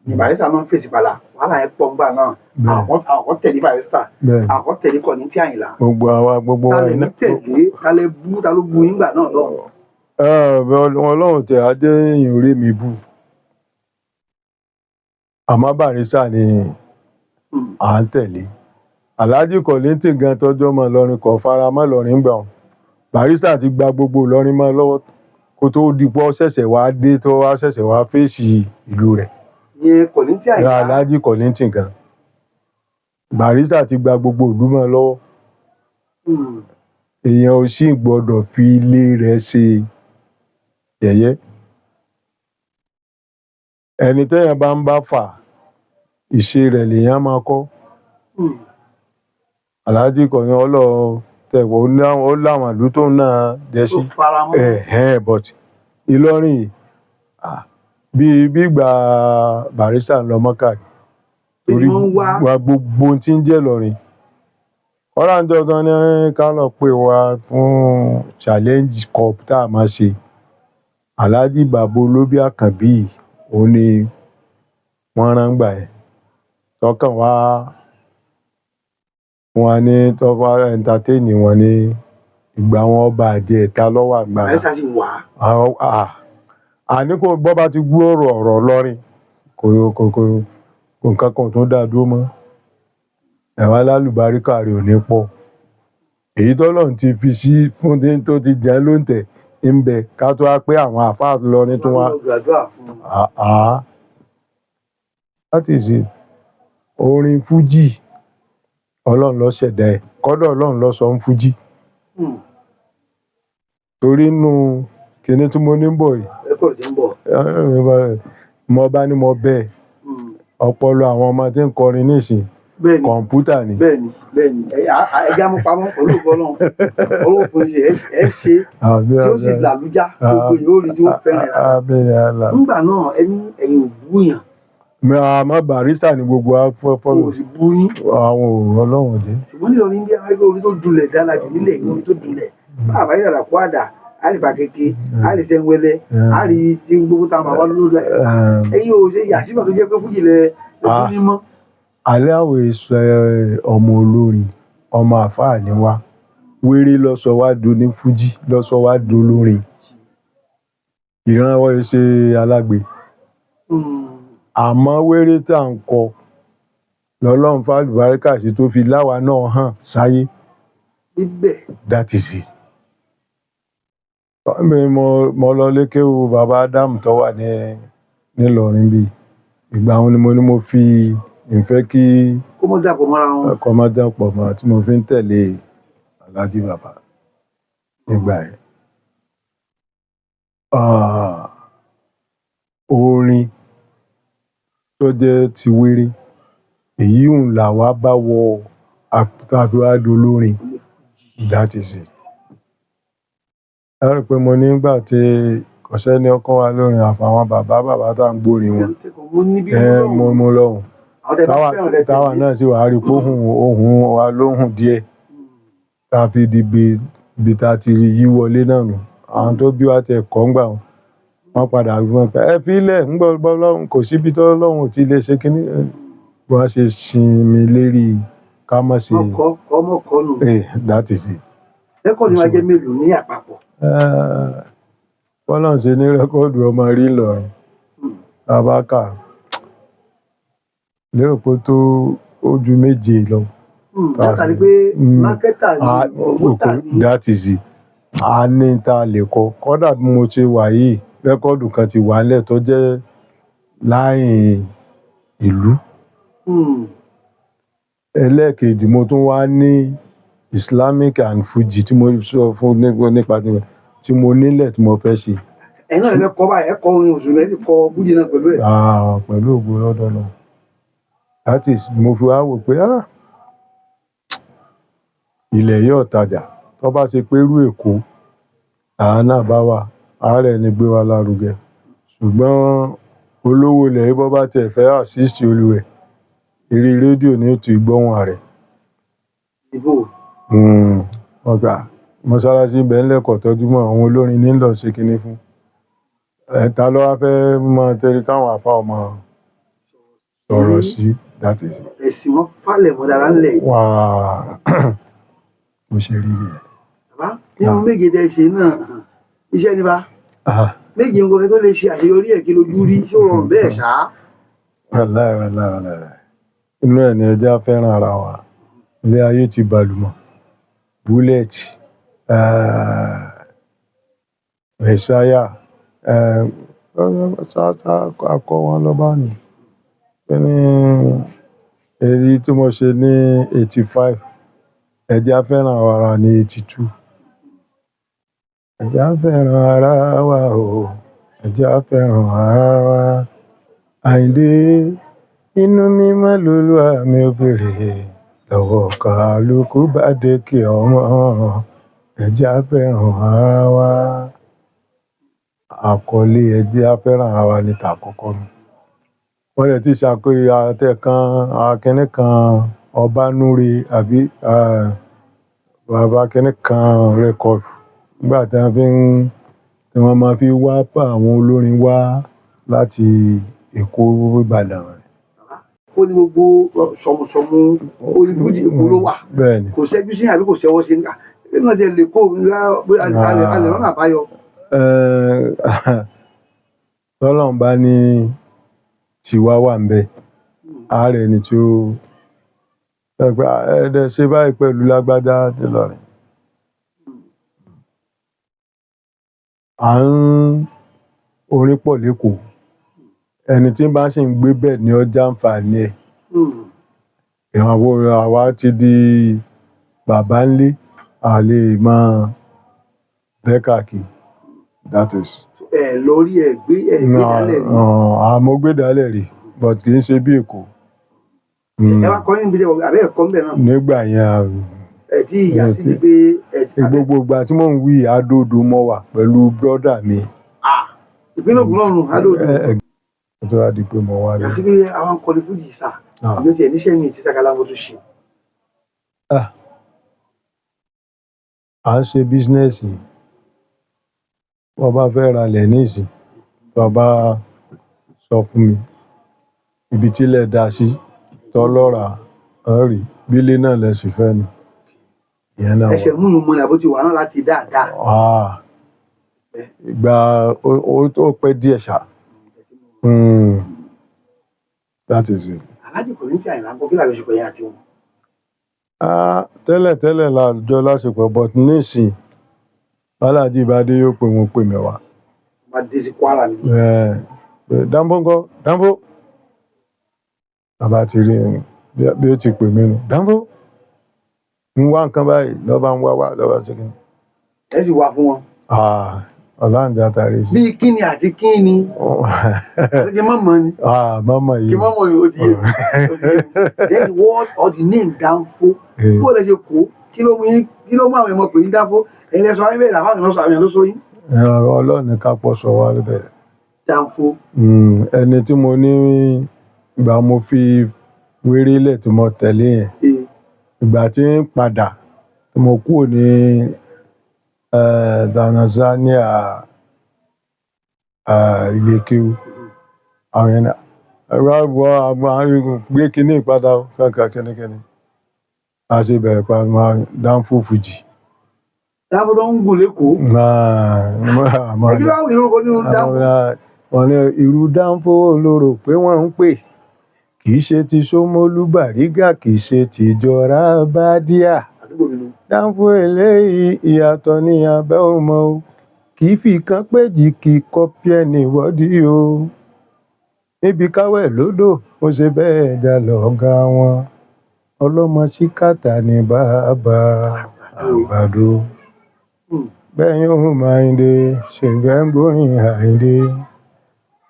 ní Barrister máa ń fèsì padà, wàhálà yẹn pọ̀ ńgbà náà. Àwọn kan tẹ̀lé Barrister, àwọn kan tẹ̀lé Kollington Àyìnlá. Gbogbo àwa gbogbo Ta wa lè ní iná. tẹ̀lé, ta lè bú, ta ló bu yín gbà náà lọ́hùn? Ọlọ́run tẹ̀ á jẹ́ èèyàn orí mi bù, àmọ́ Barrister ni à ń tẹ̀lé. Alhaji Kollington gan tọjọ́ mọ́ Ìlọrin kò fara mọ́ Ìlọrin gbà wọn. Barrister ti gba gbogbo Ìlọrin mọ́ lọ́wọ́ kó tó di pọ́ ṣẹ̀ṣẹ̀ wá dé, tó wá ṣẹ̀ṣẹ̀ wá fèsì ìlú rẹ̀. Ìyẹn Kollington Àyìnlá. Alhaji Kollington gan, Barrister ti gba gbogbo ìlú mọ́ lọ́wọ́. Èèyàn ò sì gbọ́dọ̀ fi ilé rẹ̀ ṣe yẹ̀yẹ́. Ẹni téèyàn bá ń bá fà, ìṣe rẹ̀ lèèyàn máa kọ́. Alhaji Kollington ọlọ́ọ̀ tẹ̀wọ̀, ó láwọn ìlú tóun náà jẹ́ Tó sí. fara mọ́. Ẹ̀hẹ́n, but Ìlọrin yìí, ah, bí ìgbà Barrister ń lọ Mọ́kà ni. Bí ti Torí máa ń wá. Wa gbogbo ohun tí ń jẹ́ Ìlọrin. Ọ̀làǹjọ́ gan ni ká lọ pè wá fún challenge cup tá a máa ṣe. Alhaji Bàbá Olóbí Àkànbí yìí, òun ni wọ́n rán gbà yẹn tọkàn wá fún wa ní tọ́fà entertain wọn ní ìgbà wọn ọba àjẹta lọ́wọ́ àgbà náà. Barrister sì wà. Àní kò bọ́ bá ti gbúrò ọ̀rọ̀ lọ́rin, kò nǹkan kan tó dáa dúró mọ́. Ẹ̀wọ̀n alálùbáríkà rẹ̀ ò ní pọ̀. Èyí tọ́lọ́run ti fi sí fún tí tó ti jẹ́ ló ń tẹ̀ ń bẹ ká tó wá pé àwọn àáfàá lọrin tó wá. Wọ́n lọ gbàdúrà fún un. Àá. That is it. Orin fújì, Ọlọ́run ló ṣẹ̀dá ẹ̀, kọ́dọ̀ Ọlọ́run ló sọ ń fújì. Torí inú kinní tí mo ní ń bọ̀ yìí, Record tí ń bọ̀. Mo bá ní mo bẹ́ẹ̀, ọpọlọ àwọn ọmọ tí ń kọrin nísìn, Bẹ́ẹ̀ni. kọ̀ǹpútà ni. Bẹ́ẹ̀ni, ẹja mú pamọ́ pẹ̀lú ògo Ọlọ́run. Ọlọ́run fún yín ẹ ṣe Àmín, tí ó sì àmín. làlújá, gbogbo yóò rí tí ó fẹ́ràn rẹ̀. Àmín, àlà. Nígbà náà, ẹni ẹ̀yin ò búyàn. Mi àmọ́ Barrister ni gbogbo wa fọ́ Wọn fọ́lọ̀. ò sì bú yín. Àwọn òòrùn Ọlọ́run jẹ́. Ṣùgbọ́n nílọrin bí arágbé orin tó dunlẹ̀ dára jù nílẹ̀ yìí, orin tó dunlẹ̀ bá àbáyé dàdà kó àdà àríbà kéke àrísẹ́ńwẹ́lẹ́ àrí tí gbogbo táwọn bàbá lórí ẹ̀. Ẹ̀yin ò ṣe yàsígbà tó jẹ́ pé fújì lẹ lójú ní mọ́. Alẹ́ àwọ̀ èso ọmọ olórin, ọmọ àfáà ni wá. Wéré ló sọ wá do ní fújì, ló sọ wá do lórin. Ìran wọ́n ṣe alágbe. Àmọ́ wéré tá à ń kọ lọ́lọ́run fàlùbáríkà sí tó fi láwa náà hàn sáyé. Níbẹ̀. That is it. Mi mo lọ lékéwu bàbá Ádámù tó wà ní nílọrin bíi. Ìgbà wo ni mo ní mo fi ìfẹ́ kí kó mọ́ dàpọ̀ mọ́ra wọn. Ọkọ̀ máa dán pọ̀ mọ́ tí mo fi ń tẹ̀lé Alhaji Bàbá nígbà yẹn. Ah, orin tó jẹ́ ti wéré, èyí ń là wá bá wọ tàbí wá dolórin. That is it. Ẹ rí i pé mo nígbà tí kò sẹ́ni ọkọ wa lórin àfàwọn bàbá bàbá tá à ń gbórin wọn. Mo ní bí Ẹ mo mo lọ́hùn. àwọn tẹ bá Táwa fẹ́ràn rẹ táwa tẹ̀lé. náà sì wàá rí i pé ohùn wa lóhùn díẹ̀ tá a fi di bi tá a ti rí yí wọlé náà nù. Àwọn tó bí wa tiẹ̀ kọ́ ń gbà wọn. Wọ́n padà rí wọn pé ẹ fi ilẹ̀ ń gbọ́ gbọ́ lọ́hùn, kò síbi tó lọ́hùn ò ti lè ṣe kínní. Bí wọ́n ṣe sinmi lérí ká má ṣe. Wọ́n kọ́ kọ́ mọ́ kọ́ nù. That is it. Record wa jẹ́ mélòó ní àpapọ̀? Bọ́lá ń ṣe ní record ọmọ rí Ìlọrin. Tá a bá kà lérò pé ó tó ó ju 7 lọ. Látàrí pé marketer ni, promoter ni. That is it. A ní tá a lè kọ. Kódà bí mo ṣe wà yìí, record kan ti wà nílẹ̀ tó jẹ́ láàyè ìlú. Ẹlẹ́ẹ̀kejì, mo tún wá ní Islamic and Fuji tí mo sọ fún nípa tí mo nílẹ̀ tí mo fẹ́ ṣe. Ẹ̀yin náà lè fẹ́ kọ́ báyìí, ẹ kọ orin Mùsùlùmí, ẹ sì kọ Fuji náà pẹ̀lú ẹ̀. Ah, pẹ̀lú ògo lọ́dọ̀ náà. That is, mo fi wá wò pé ilẹ̀ yóò tajà. Tó bá ṣe pé irú Èkó, àá náà bá wà, àárẹ̀ ni gbé wa lárugẹ. Ṣùgbọ́n olówó ilẹ̀ yìí bọ́ bá tiẹ̀ fẹ́ assist olúwẹ̀, eré rédíò ni ó ti gbóhùn rẹ̀. Ìbò. Wọ́n gbà mọ́sálásí ń bẹ ńlẹ̀ kọ̀ tọ́jú mọ́ àwọn olórin ní lọ ṣe kinní fún. Ẹ̀ta ló wá fẹ́ mọ tẹ́rí káwọn àfa ọmọ sọ̀rọ̀ sí. That is it. Ẹ̀sìn wọn falẹ̀ mọ́ dára ńlẹ̀ yìí. Wà á mo ṣe rí nìyẹn. Bàbá, nínú 7 tẹ́ ṣe náà, iṣẹ́ ni bá. 7 nǹkan kẹ́ tó lè ṣe àṣeyọrí ẹ̀ kí lójú rí, ṣó rọrùn bẹ́ẹ̀ ṣá? Wàláì, wàláì, wàláì. Inú ẹ̀ ni ẹja fẹ́ràn ara wa. Ilé ayé ti balùmọ̀. Bullet, Messiah, akọ wọn lọ bá ní. Kí ni èyí tí mo ṣe ní 85? Ẹja fẹ́ràn ara ní 82. Ẹja fẹ́ràn ara wa o. Ẹja fẹ́ràn ara wa. Àyìndé, inú mímọ́ lolúwa mi ò béèrè lọ́wọ́ kálukú bá dé kí ọmọ. Ẹja fẹ́ràn ara wa. Àkọlé ẹja fẹ́ràn ara wa ní tàkọ́kọ́ mi. Wọ́n lè ti ṣàkóyè àtẹ kan, akínní kan, Ọbánúre àbí, bàbá akínní kan record. Nígbà tí wọ́n fi ń tí wọ́n máa fi wá pa àwọn olórin wá láti Èkó, Ìbàdàn. Ó ní gbogbo sọmùsọmù orí fújì Èkó ló wà. Bẹ́ẹ̀ ni. Kò ṣẹ́jú sí àbí kò ṣẹ́wọ́ sí nígbà nínú ọjà lè kó bóyá alẹ́ lọ́nà àbáyọ. Tọ́lọ́run bá ní tiwa wà ń bẹ̀, ààrẹ ni tí ó ẹ̀ẹ́dẹ̀ ṣe báyìí pẹ̀lú lágbájá ńìlọrin. À ń orin pọ̀ lÉkòó, ẹni tí bá sì ń gbé bẹ̀ ni ó jàǹfààní ẹ̀. Ìrànwọ́ àwa ti di bàbá ńlé, a lè máa bẹ́ káàkiri. That is. Ẹ lórí ẹ gbé ẹ gbé dálẹ̀ rí. Àmọ́ gbé dálẹ̀ rí, but kì í ṣe bí Èkó. Ẹ wá kọrin níbi tẹ àbẹ́ ẹ̀kọ́ ń bẹ̀ náà. Nígbà yẹn. Ẹ tí ìyá sí ni pé ẹ ti. Gbogbo ìgbà tí mò ń wí Adó-Odò mọ́ wà pẹ̀lú brọ́dà mi. Ìpínlẹ̀ Ògùn náà nù Adó-Odò. Ẹ tó wá di pé mo wá Yà sí pé àwọn akọrin fújì sà ìlú tiẹ̀ níṣẹ́ mi tí Sakala mo tún ṣe. À ń ṣe bísínẹ́sì. Bó bá fẹ́ ralẹ̀ nísìn, tó bá sọ fún mi ibi tílẹ̀ dá sí, tó lọ́ra ọ̀ rí bílé náà lẹ sì fẹ́ ni. Ìyẹn náà wà. Ẹsẹ̀ múnú mọ́ ni àbó ti wà náà láti dáadáa. Ìgbà ó pẹ́ díẹ̀ ṣá. That is it. Alhaji Kollington Àyìnlá ń kọ́ kí làbẹ́ ṣùkọ́ yẹn àti wọn. Tẹ́lẹ̀ tẹ́lẹ̀ la jọ láṣepọ̀, but nísìn Bọ́lájí Ìbádé yóò pè wọ́n pè mí wá. Wọ́n á dé sí Kwara ni. Dánfó ńkọ́, Dánfó. Bàbá ti rí bí ó ti pè mí nù. Dánfó. Ń wá nǹkan báyìí lọ́ba ń wá wá lọ́ba ṣe kí ni. Ẹ sì wá fún wọn. Ọ̀làǹdà tàrí sí. Bí kíni àti kíni. Kí mọ̀ mọ̀ ni. Mọ̀mọ̀ yìí. Kí mọ̀ mọ̀ yìí ó ti yé mi. Then the word or the name Danfo. Bó lè ṣe kó kí ló mú yín kí ló mú àwọn èèyàn pè ní Danfo? Ẹ̀yin lẹ sọ ayé bẹ́ẹ̀ làwọn èèyàn sọ àwọn èèyàn ló sọ yín. Ọlọ́run ní ká pọ̀ sọ wá bẹ́ẹ̀. Danfo. Ẹni tí mo ní ìgbà mo fi wéré lẹ̀ tí mo tẹ̀lé yẹn. Ìgbà tí ń padà tí mo kúrò ní Tanzania ilé kéwú. Àwọn yẹn náà wá gbé kinní padà kankan kínníkínní. A ṣe bẹ̀rẹ̀ pa máa Danfo Fuji. Danfo tó ń gùn lÉkòó. Ẹ kí ló wá ìrúkọ nínú Danfo? Wọ́n ní irú Danfo lóró pé wọ́n ń pè. Kì í ṣe ti Ṣómólú Bàrígà, kì í ṣe ti ìjọra Bádíà. Danfo eléyìí ìyàtọ̀ ní abẹ́ ọmọ o. Kì í fi kan péjì kì í kọ́pì ẹni wọ́dí o. Níbi káwẹ̀ lódò, ó ṣe bẹ́ẹ̀ jà lọ́gá wọn. Ọlọ́mọ síkàtà ní bàbá àgbàdo. Bẹ́ẹ̀ yóò máa ń dé, ṣègbè ń gbórin Àyìndé.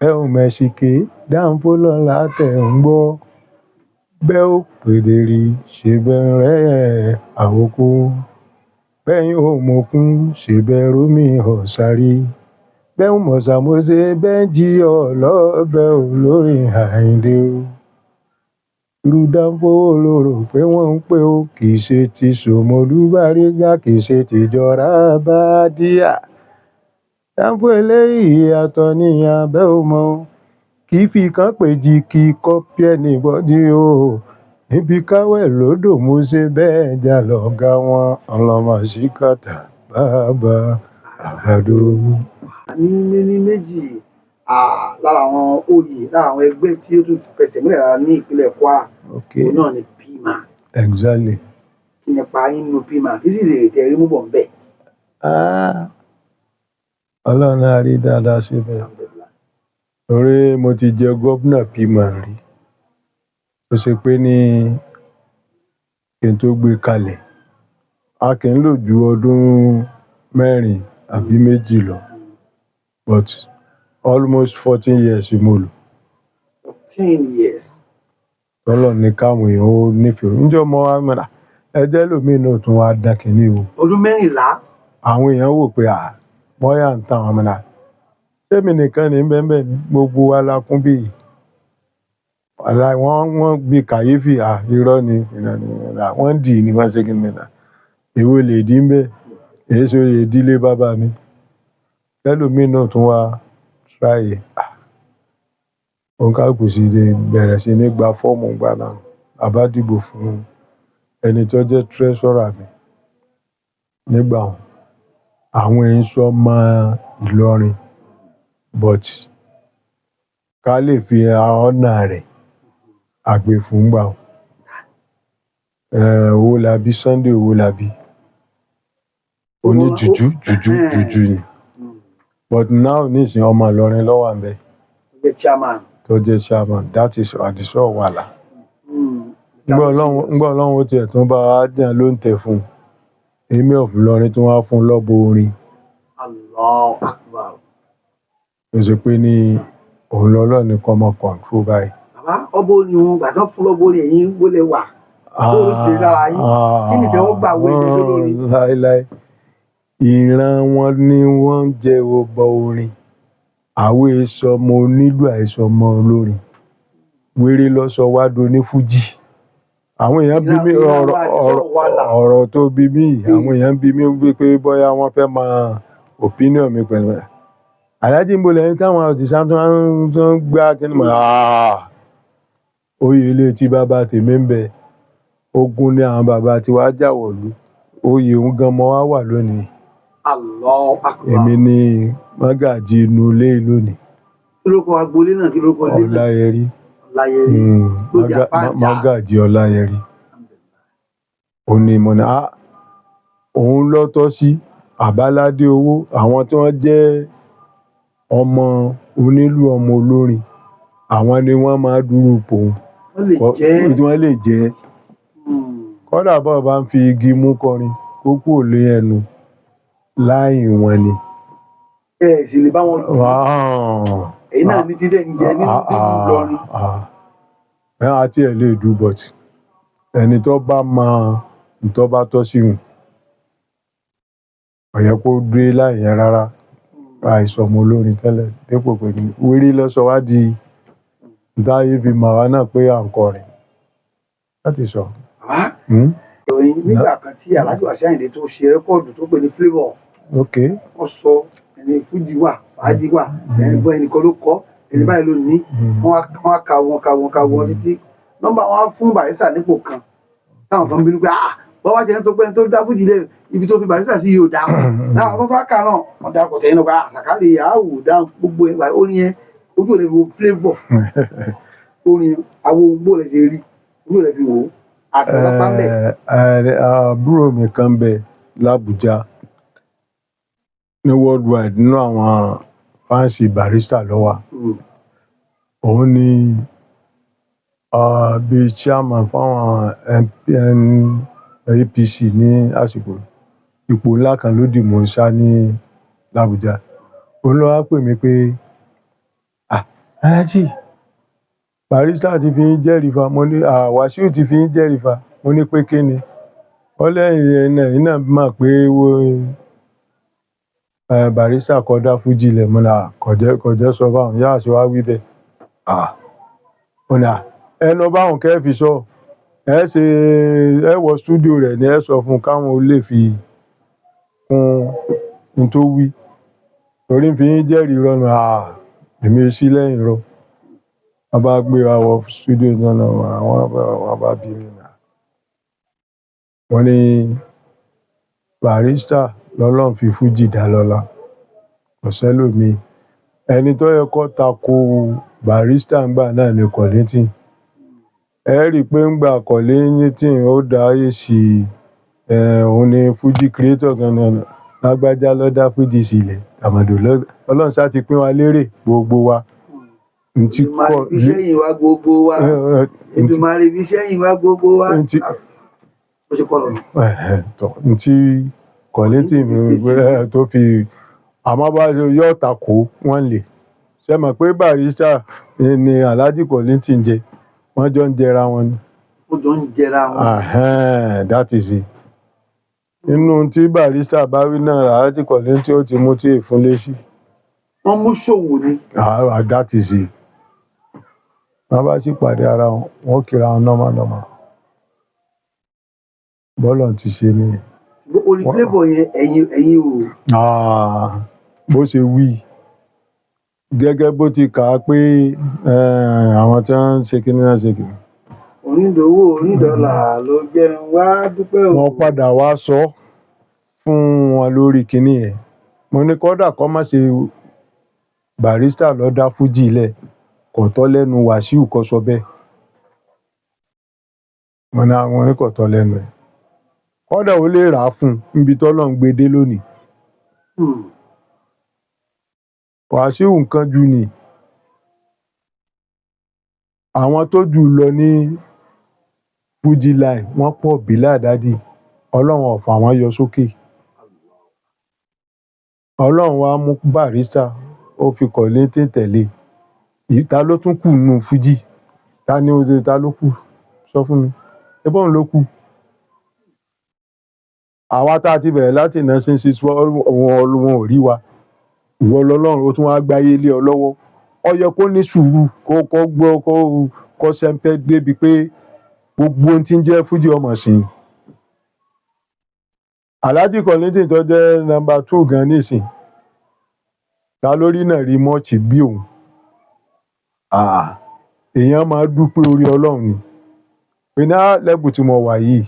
Ẹ ò mẹ̀sìkè, Danfo lọ́la tẹ̀ ń gbọ́. Bẹ́ẹ̀ ò pèdè rí, ṣèbẹ̀ rẹ̀ àwòkọ́. Bẹ́ẹ̀ yóò mọ̀kún, ṣèbẹ̀ rómi ọ̀sàrí. Bẹ́ẹ̀ ò mọ̀sàmọ́sẹ̀, bẹ́ẹ̀ jí ọlọ́bẹ̀ olórin Àyìndé o. Irú Danfo lóró pé wọ́n ń pè ó. Kì í ṣe ti Ṣómólú Bàrígà, kì í ṣe tìjọra Bádíà. Danfo eléyìí ìyàtọ̀ ní abẹ́ ọmọ o. Kì í fi kan péjì kì í kọ́pì ẹni bọ́dí o. Níbi káwẹ̀ lódò mo ṣe bẹ́ẹ̀ jà lọ́gá wọn. Ọlọ́mọ síkàtà bàbá àgbàdo. Ní méní méjì lára àwọn oyè lára àwọn ẹgbẹ́ tí ó tún fẹsẹ̀ múlẹ̀ dára ní ìpínlẹ̀ Kwara. Òun náà ni PMAN. Exactly. Kí nípa yín nínú PMAN? Kí sì lè rè tẹ́ rí mú bọ̀ ń bẹ̀? Ọlọ́run á rí dáadáa síbẹ̀. Torí mo ti jẹ gómìnà PMAN rí. Ó ṣe pé ní kí n tó gbé kalẹ̀, a kì í lò ju ọdún mẹ́rin àbí méjì lọ. But almost 14 years mo lò. 14 years. Tọ́lọ́run ní káwọn èèyàn ó nífẹ̀ẹ́. Ǹjẹ́ ọmọ wa mọ̀nà ẹjẹ́ lòmíì náà tún wá dán kínní o. Ọdún 14. Àwọn èèyàn wò pé bóyá ń tan àwọn mọ̀nà. Sẹ́mi nìkan ní bẹ́ẹ̀ ni gbogbo wa la kún bí yìí. Wàláì wọ́n bí kàyéfì irọ́ ni wọ́n dì ní wọ́n ṣe kí ni mẹ́ta. Èwo lè dí ń bẹ́ẹ̀? Èso lè dílé bàbá mi. Tẹ́lòmíì náà tún wá try ẹ̀. Òǹkàlùkù sì lè bẹ̀rẹ̀ sí ní gba fọ́ọ̀mù gbà náà. A bá dìbò fún ẹni tó jẹ́ treasurer mi nígbà wọn. Àwọn èèyàn sọ mọ́ Ìlọrin, but ká lè fi ọ̀nà rẹ̀ àgbè fún gbà wọn. Owólabí, Sunday Owólabí. Oní jùjú jùjú jùjú ni. But now nísìnyí, ọmọ Ìlọrin ló wà ńbẹ̀ Ó jẹ́ chairman. tó jẹ́ chairman. That is Àdìsá Ọ̀wàlà. Ńgbà Ọlọ́run ó tiẹ̀ tún bá wa jẹ́ ló ń tẹ̀ fún un. Emir of Ìlọrin tún wá fún un lọ́bọ̀ orin. Allahu Akbar. Tó ṣe pé ní òun lọ́lọ́ ní kọ́ mọ control báyìí. Bàbá, ọbọ̀ ni wọn gbà tán fún lọ́bọ̀ ni ẹ̀yin wọlé wà. Bó ló ṣe lára yín? Kí ni ìtẹ́wọ́gbà wo ilé lórí? Láíláí. Ìran wọn ni wọ́n ń jẹ ọbọ̀ orin. Àwọn èso ọmọ onílù, àìsàn ọmọ olórin. Wéré ló sọ wá do ní fújì. Àwọn èèyàn bí mi Ìran ọ̀rọ̀ wa Àdìsá ọ̀rọ̀ Ọ̀wàlà. Ọ̀rọ̀ tó bí mi yìí, àwọn èèyàn bí mi wípé bóyá wọ́n fẹ́ mọ opinion mi pẹ̀lú ẹ̀. Àlájì ń bo lẹ́yìn táwọn Àdìsá tó ń gbá kíni mọ̀. Ah! Oyè ilé tí bàbá tèmi ń bẹ. Ogun ni àwọn bàbá tiwa jà wọ̀lú. Oyè òun gan mọ́ wá wà lónìí. Allahu Akbar. Èmi ni mọ́gàjí inú ilé lónìí. Kí ló kọ agboolé náà? Kí ló kọ ilé náà? Ọláyẹrí. Ọláyẹrí. Lóde Àfáàjà. Mọ́gàjí Ọláyẹrí. Ó ní mo ní, ah, òun ló tọ́ sí Àbáládé owó. Àwọn tí wọ́n jẹ́ ọmọ onílù, ọmọ olórin, àwọn ni wọ́n máa dúró pò ń. Wọ́n lè jẹ́. Wọ́n lè jẹ́. Kódà bọ́ọ̀ bá ń fi igi mú kọrin, kó kúrò lé ẹnu láì wọn ni. Ẹ sì lè bá wọn dùn. Èyí náà ní títẹ̀ ń jẹ nínú Ìlọrin. Ẹ àti ẹ lè dù, but ẹni tó bá mọ tó bá tọ́ sí wọn, kò yẹ kó dé láì yẹn rárá. Àìsàn ọmọ olórin tẹ́lẹ̀ dépò pé wéré ló sọ wá di táyé fi mọ̀ wá náà pé à ń kọrin láti sọ. Bàbá, ìròyìn nígbà kan tí Alhaji Wasiu Ayinde tó ṣe record tó pè ní Flavour, wọ́n sọ ẹni fújì wà, fàájì wà, ẹni gbọ́, ẹnìkan ló kọ́, ẹni báyìí ló ní. Wọ́n á ka wọn, ka wọn, ka wọn títí nọ́mbà wọn á fún Barrister nípò kan táwọn kan bínú pé, ah, bọ́wá jẹ́ tó pẹ́ tó dá fújì lẹ̀, ibi tó fi Barrister sí yóò dáhùn. Láwọn tó tó kà náà, wọ́n darapọ̀ tẹ̀yìn náà pé, ah, sàkálì àwò dáhùn gbogbo ẹ̀. Orin yẹn, ojú ò lè fi wo Flavour, orin àwo gbó lè ṣe rí, ojú ò lè fi wò ó àti ọlọ́pàá ń bẹ̀. Àbúrò mi kan bẹ l'Abuja ní worldwide, nínú àwọn fans Barrister ló wà. Òun ni bíi chairman fáwọn MPN APC ní àsìkò, ipò ńlá kan ló dì mú ṣá ní l'Abuja. Òun ló wá pè mí pé, ah, Alhaji, Barrister ti fi yín jẹ́rìí fa. Mo ní, ah, Wàsíù ti fi yín jẹ́rìí fa. Mo ní pé kí ni? Ó lẹ́yìn ẹ̀yin náà mọ̀ pé wo Barrister kọ́ dá fújì lẹ̀. Mo ní, ah, kọ̀jẹ́ sọ báwọn yáà ṣe wá wí bẹ́ẹ̀. Ah, ó ní, ah, ẹnu báwọn kẹ́ fi sọ, ẹ ṣe ẹ wọ studio rẹ̀ ni ẹ sọ fún un káwọn ó lè fi kún un tó wí torí ń fi yín jẹ́rìí rọ́nà. Ah, èmi sí lẹ́yìn rọ. Wọ́n bá gbé wa wọ studio náà, àwọn wọ́n bá bí mi nà. Wọ́n ní Barrister lọ́lọ́run fi fújì dá lọ́lá, kò sẹ́lòmíì. Ẹni tó yẹ kó tako Barrister ńgbà náà ni Kollington. Ẹ rí i pé ńgbà Kollington ó dá èsì, òun ni fújì creator gan náà, lágbájá ló dá fújì sílẹ̀, tàmọ̀dò ló. Ọlọ́run ṣá ti pín wa lérè gbogbo wa. Ntí Èdùmàrè kọ fi sẹ́yìn wá gbogbo wa. Èdùmàrè fi sẹ́yìn wá gbogbo wa. Ntí Bó ṣe kọ́ lọ nù. Tọ́ ntí Kollington Kollington fi sí. tó fi àmọ́ bá ṣe yóò takò wọ́n lè ṣe mọ̀ pé Barrister ni Alhaji Kollington jẹ, wọ́n jọ ń jẹra wọn ni. Ó jọ ń jẹra wọn. Ahẹ́n, that is it. Inú tí Barrister bá wí náà, Alhaji Kollington ó ti mú tí èfún léṣí. Wọ́n mú ṣòwò ni. Ah, that is it. Wọ́n bá sì pàdé ara wọn, wọ́n kíra wọn normal normal. Bọ́lọ̀ ti ṣe nìyẹn. Orin Flavour yẹn, ẹ̀yin ò. Ah, Bó ṣe wí gẹ́gẹ́ bó ti kà á pé àwọn tí wọ́n ń ṣe kinní náà ṣe kinní. Onídòwò onídọ́là ló jẹ́ ń wá dúpẹ́ o. Wọ́n padà wá sọ fún wọn lórí kinní yẹn. Mo ní kódà kó má ṣe Barrister ló dá fújì lẹ̀, kò tọ́ lẹ́nu Wàsíù kó sọ bẹ́ẹ̀. Mo ní àwọn ní kò tọ́ lẹ́nu ẹ̀. Kódà ó lè rà á fún un níbi tọ́lọ́run gbé dé lónìí. Wàsíù nǹkan jù ni. Àwọn tó jù lọ ní Fuji line wọ́n pọ̀ bílà dádì. Ọlọ́run ò fà wọ́n yọ sókè. Ọlọ́run wá mú Barrister, ó fi Kollington tẹ̀lé. Ta ló tún kù nínú Fuji? Ta ni ó ta ló kù? Sọ fún mi. Ṣé bóun ló kù? Àwa tá a ti bẹ̀rẹ̀ láti 1964, wọn ò rí wa. Ìwọ lọ́lọ́run ó tún wá gbáyé lé ọ lọ́wọ́. Ó yẹ kó ní sùúrù, kó gbọ́, kó sẹ́ńpẹ́ débi pé gbogbo ohun tí ń jẹ́ Fuji ọmọ sí i. Alhaji Kollington tó jẹ́ number 2 gan nísìn. Ta lórí náà rí mọ́ọ̀chì bí òun? Èèyàn máa dúpẹ́ orí Ọlọ́run ni. Pé ní lẹ́bù tí mo wà yìí.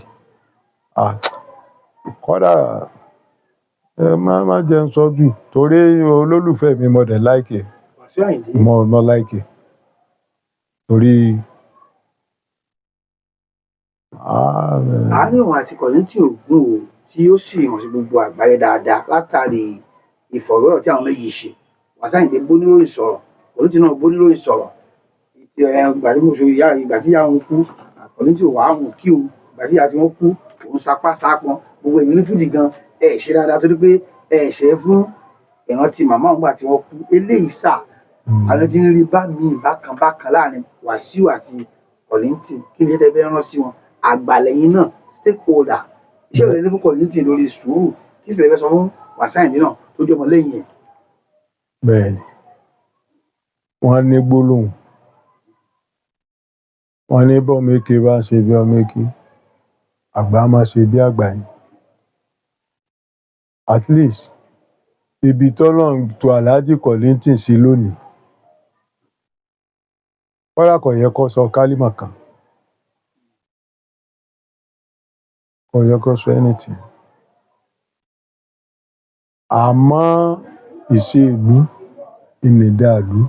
Kódà ẹ má jẹ́ ń sọ jù torí olólùfẹ́ mi mo dẹ̀ like ẹ̀. Wàsíù Àyìndé. Mo like ẹ̀. Torí Àárín òun àti Kollington ògún o tí ó sì hàn sí gbogbo àgbáyé dáadáa látàrí ìfọ̀rọ̀wérọ̀ tí àwọn méjì ṣe. Wàsíù Àyìndé bóníròyìn sọ̀rọ̀, Kollington náà bóníròyìn sọ̀rọ̀. Ìgbà tí mo ṣe ìyá, ìgbà tí ìyá òun kú, Kollington wà á hùn kí òun, ìgbà tí ìyá tí wọ́n kú, òun sapá sápọn. Gbogbo èmi ní Fuji gan, ẹ ṣe dáadáa torí pé ẹ ṣe é fún ìrántí màmá òun gbà tí wọ́n kú. Eléyìí sà, àwọn tí ń rí bá mi bákan bákan láàrin Wàsíù àti Kollington. Kí ni ẹ fẹ́ rán sí wọn? Àgbàlẹ̀yìn náà, stakeholder, iṣẹ́ ìrẹ̀lẹ̀ fún Kollington lórí sùúrù, kí sì lè fẹ́ sọ fún Wàsíù Àyìndé náà tó jẹ́ ọmọ lẹ́yìn ẹ̀? Bẹ́ẹ̀ni, wọ́n ní gbólóhùn. Wọ́n ní bọ́mọ èké bá ṣe bí ọmọ èké, àgbà máa ṣe bí àgbà ni. At least ibi tọ́lọ́run tó Alhaji Kollington sí lónìí, kódà kò yẹ kó sọ kálímà kan. Kò yẹ kó sọ anything. Àmọ́ ìṣe ìlú ìnìdàlú.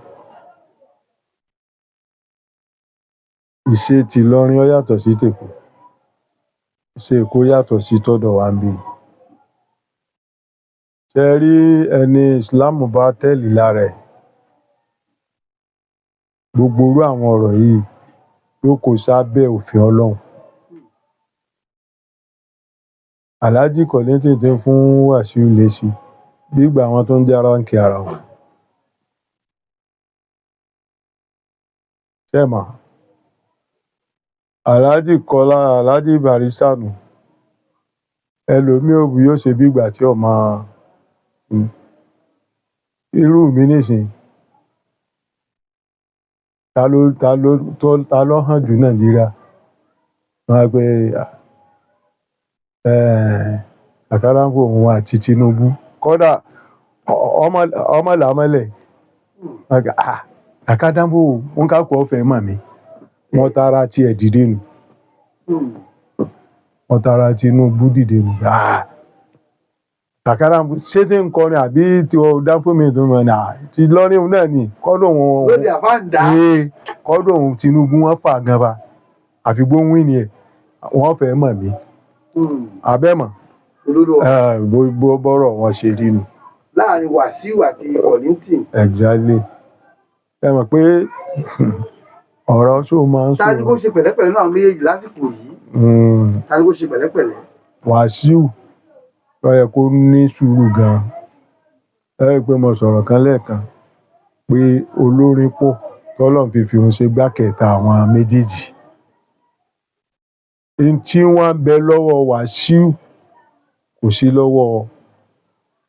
Ìṣe tìlọrin ó yàtọ̀ sí tèkó. Ìṣe Èkó yàtọ̀ sí tọ̀dọ̀ wa ńbí. Ṣé ẹ rí ẹni Ìsìláàmù bá tẹ̀lé lára ẹ̀? Gbogbo irú àwọn ọ̀rọ̀ yìí yóò kó sábẹ́ òfin Ọlọ́run. Alhaji Kollington ti ń fún Wàsíù lésì bí ìgbà àwọn tó ń já ráǹkì ara wọn. Ṣé ẹ mọ̀? Alhaji Kọ́lá, Alhaji Barrister nù. Ẹlòmíì ò bí yóò ṣe bí ìgbà tí ọmọ irú mi nísìnyí. Ta ló hàn jù Nàìjíríà? Wọ́n á pé Sàkáràǹfò òun àti Tinubu. Kódà ọmọ làmọ́lẹ̀. Sàkáràǹfò òun ká kó ọ̀fẹ́ mọ̀ mí. Wọ́n tara tiẹ̀ dìde nù. Wọ́n tara Tinubu dìde nù. Sàkáràǹfò ṣé tí ń kọrin àbí tí o dá fún mi tó mọ̀ ní ti lọ́rin òun náà ni kọ́dọ̀ òun. Lóde àbáǹdá. Kọ́dọ̀ òun Tinubu wọ́n fà gan ba. Àfi gbóhùn ní ẹ̀ wọ́n fẹ́ mọ̀ mí. Abẹ́ mọ̀. Olódò. Bó bọ́rọ̀ wọn ṣe rí nu. Láàrin Wàsíù àti Kollington. Exactly. Ẹ mọ̀ pé ọ̀rọ̀ ṣó máa ń Ta ni kó ṣe pẹ̀lẹ́pẹ̀lẹ́ náà méjèèjì lásìkò yìí? Ta ni kó ṣe pẹ̀lẹ́pẹ̀lẹ́? Wàsíù ló yẹ kó ní sùúrù gan-an. Ẹ rí i pé mo sọ̀rọ̀ kan lẹ́ẹ̀kan pé olórin pọ̀ tọ́lọ́run fi òun ṣe gbákẹ̀ta àwọn méjèèjì. N tí wọ́n ń bẹ lọ́wọ́ Wàsíù kò sí lọ́wọ́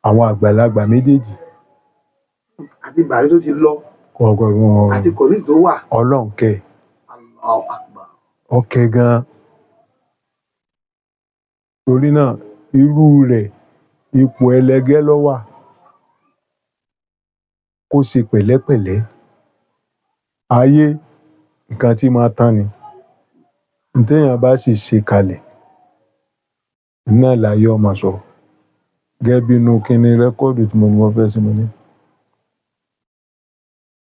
àwọn àgbàlagbà méjèèjì. Àti Bàrí tó ti lọ. Kọ̀ọ̀kan wọn. Àti Kollington tó wà. Ọlọ́run kẹ́. Allahu Akbar. Ọkẹ́ gan-an. Torí náà irú rẹ̀ ipò ẹlẹgẹ́ ló wà. Kó ṣe pẹ̀lẹ́pẹ̀lẹ́. Ayé nǹkan tí máa tán ni. N téèyàn bá sì ṣe kalẹ̀ náà láyé ó máa sọ. Gẹ́gẹ́ bí inú kinní rẹ́kọ́ọ̀dù tí mo ní mo fẹ́ ṣe, mo ní.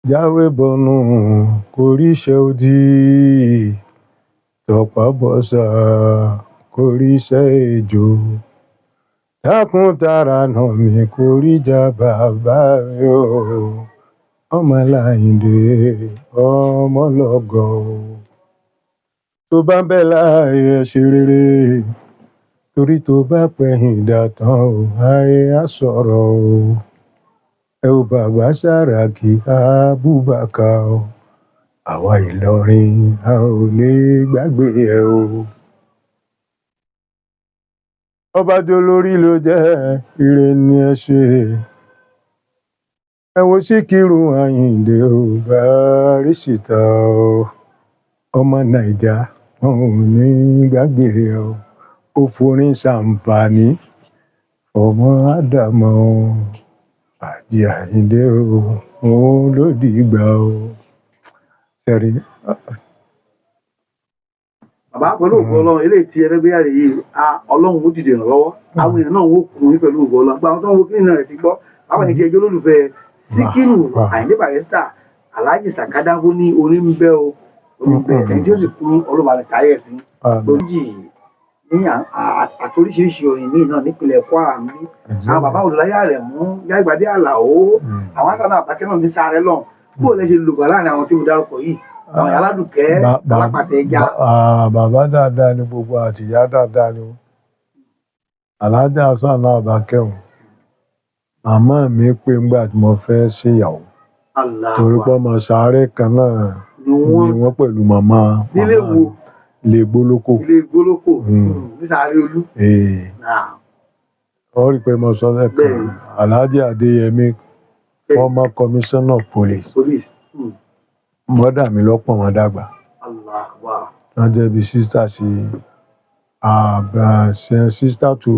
Jáwé bọnu kò ríṣẹ́ odi, tọ̀pá bọ́sà kò ríṣẹ́ ejò. Dákun tara nà mí kò ríjà bàbá mi o. Ọmọ Láyìndé ọmọ lọ́gọ̀ o. Tó bá ń bẹ láàyè ẹ ṣe rere, torí tó bá pẹ̀yìn dà tán o, ayé á sọ̀rọ̀ o. Ẹ wo bàbá Sàràkí Abubakar o. Àwa Ìlọrin a ò lè gbàgbé ẹ o. Ọba jolórí ló jẹ́, ire ni ẹ ṣe. Ẹ wo Síkírù Àyìndé o, Bàrísítà o. Ọmọ Nàìjà wọn ò ní gbàgbé ẹ o. Ó forin ṣàǹfààní ọmọ Ádámọ̀ o. Àjí Àyìndé o, òun ló dìgbà o. Sẹ́rí. Bàbá, pẹ̀lú ògo Ọlọ́run, eléyìí tí ẹ fẹ́ gbé jáde yìí, Ọlọ́run ó dìde ìrànlọ́wọ́, àwọn èèyàn náà ó kún yín pẹ̀lú ògo Ọlọ́run. Gba àwọn tó ń wo kí nìyẹn ti gbọ́, àwọn èèyàn ti ẹjọ́ olólùfẹ́ Síkírù Àyìndé Barrister, Alhaji Saka Danfo ní orí ń bẹ́ o, orí ń bẹ́ ẹni tí ó sì kún ọlọ́ba rẹ̀ kárí ẹ̀ sí lójì ní àti oríṣiríṣi orin míì náà nípìnlẹ̀ Kwara ń bí. Àwọn bàbá Olùláyà rẹ̀ mú Yágbádé Àlàó, àwọn Hasan Abakẹ́ náà ní sáré lọ́hùn. Bó lẹ ṣe lògbà láàrin àwọn tí mo dárúkọ yìí, àwọn Aládùkẹ́ alápàtẹ ẹja? Bàbá dáadáa ni gbogbo àtìyá dáadáa ni wọn. Alhaji Hasan Abakẹ́ o, màmá mi pé ńgbà tí mo fẹ́ ṣèyàwó, torí pé ọmọ sáré kan náà ni ni wọ́n pẹ̀lú màmá nílé màmá wo? Ilé Gbólókò. Ilé Gbólókò ní sáré Olú. Ó rí i pé mo sọ lẹ́ẹ̀kan, Alhaji Adéyẹmí, former commissioner of police, police. Mọ́dà mi lọ́pọ̀ wọn dàgbà. Wọ́n jẹ́ bí sister sí sister to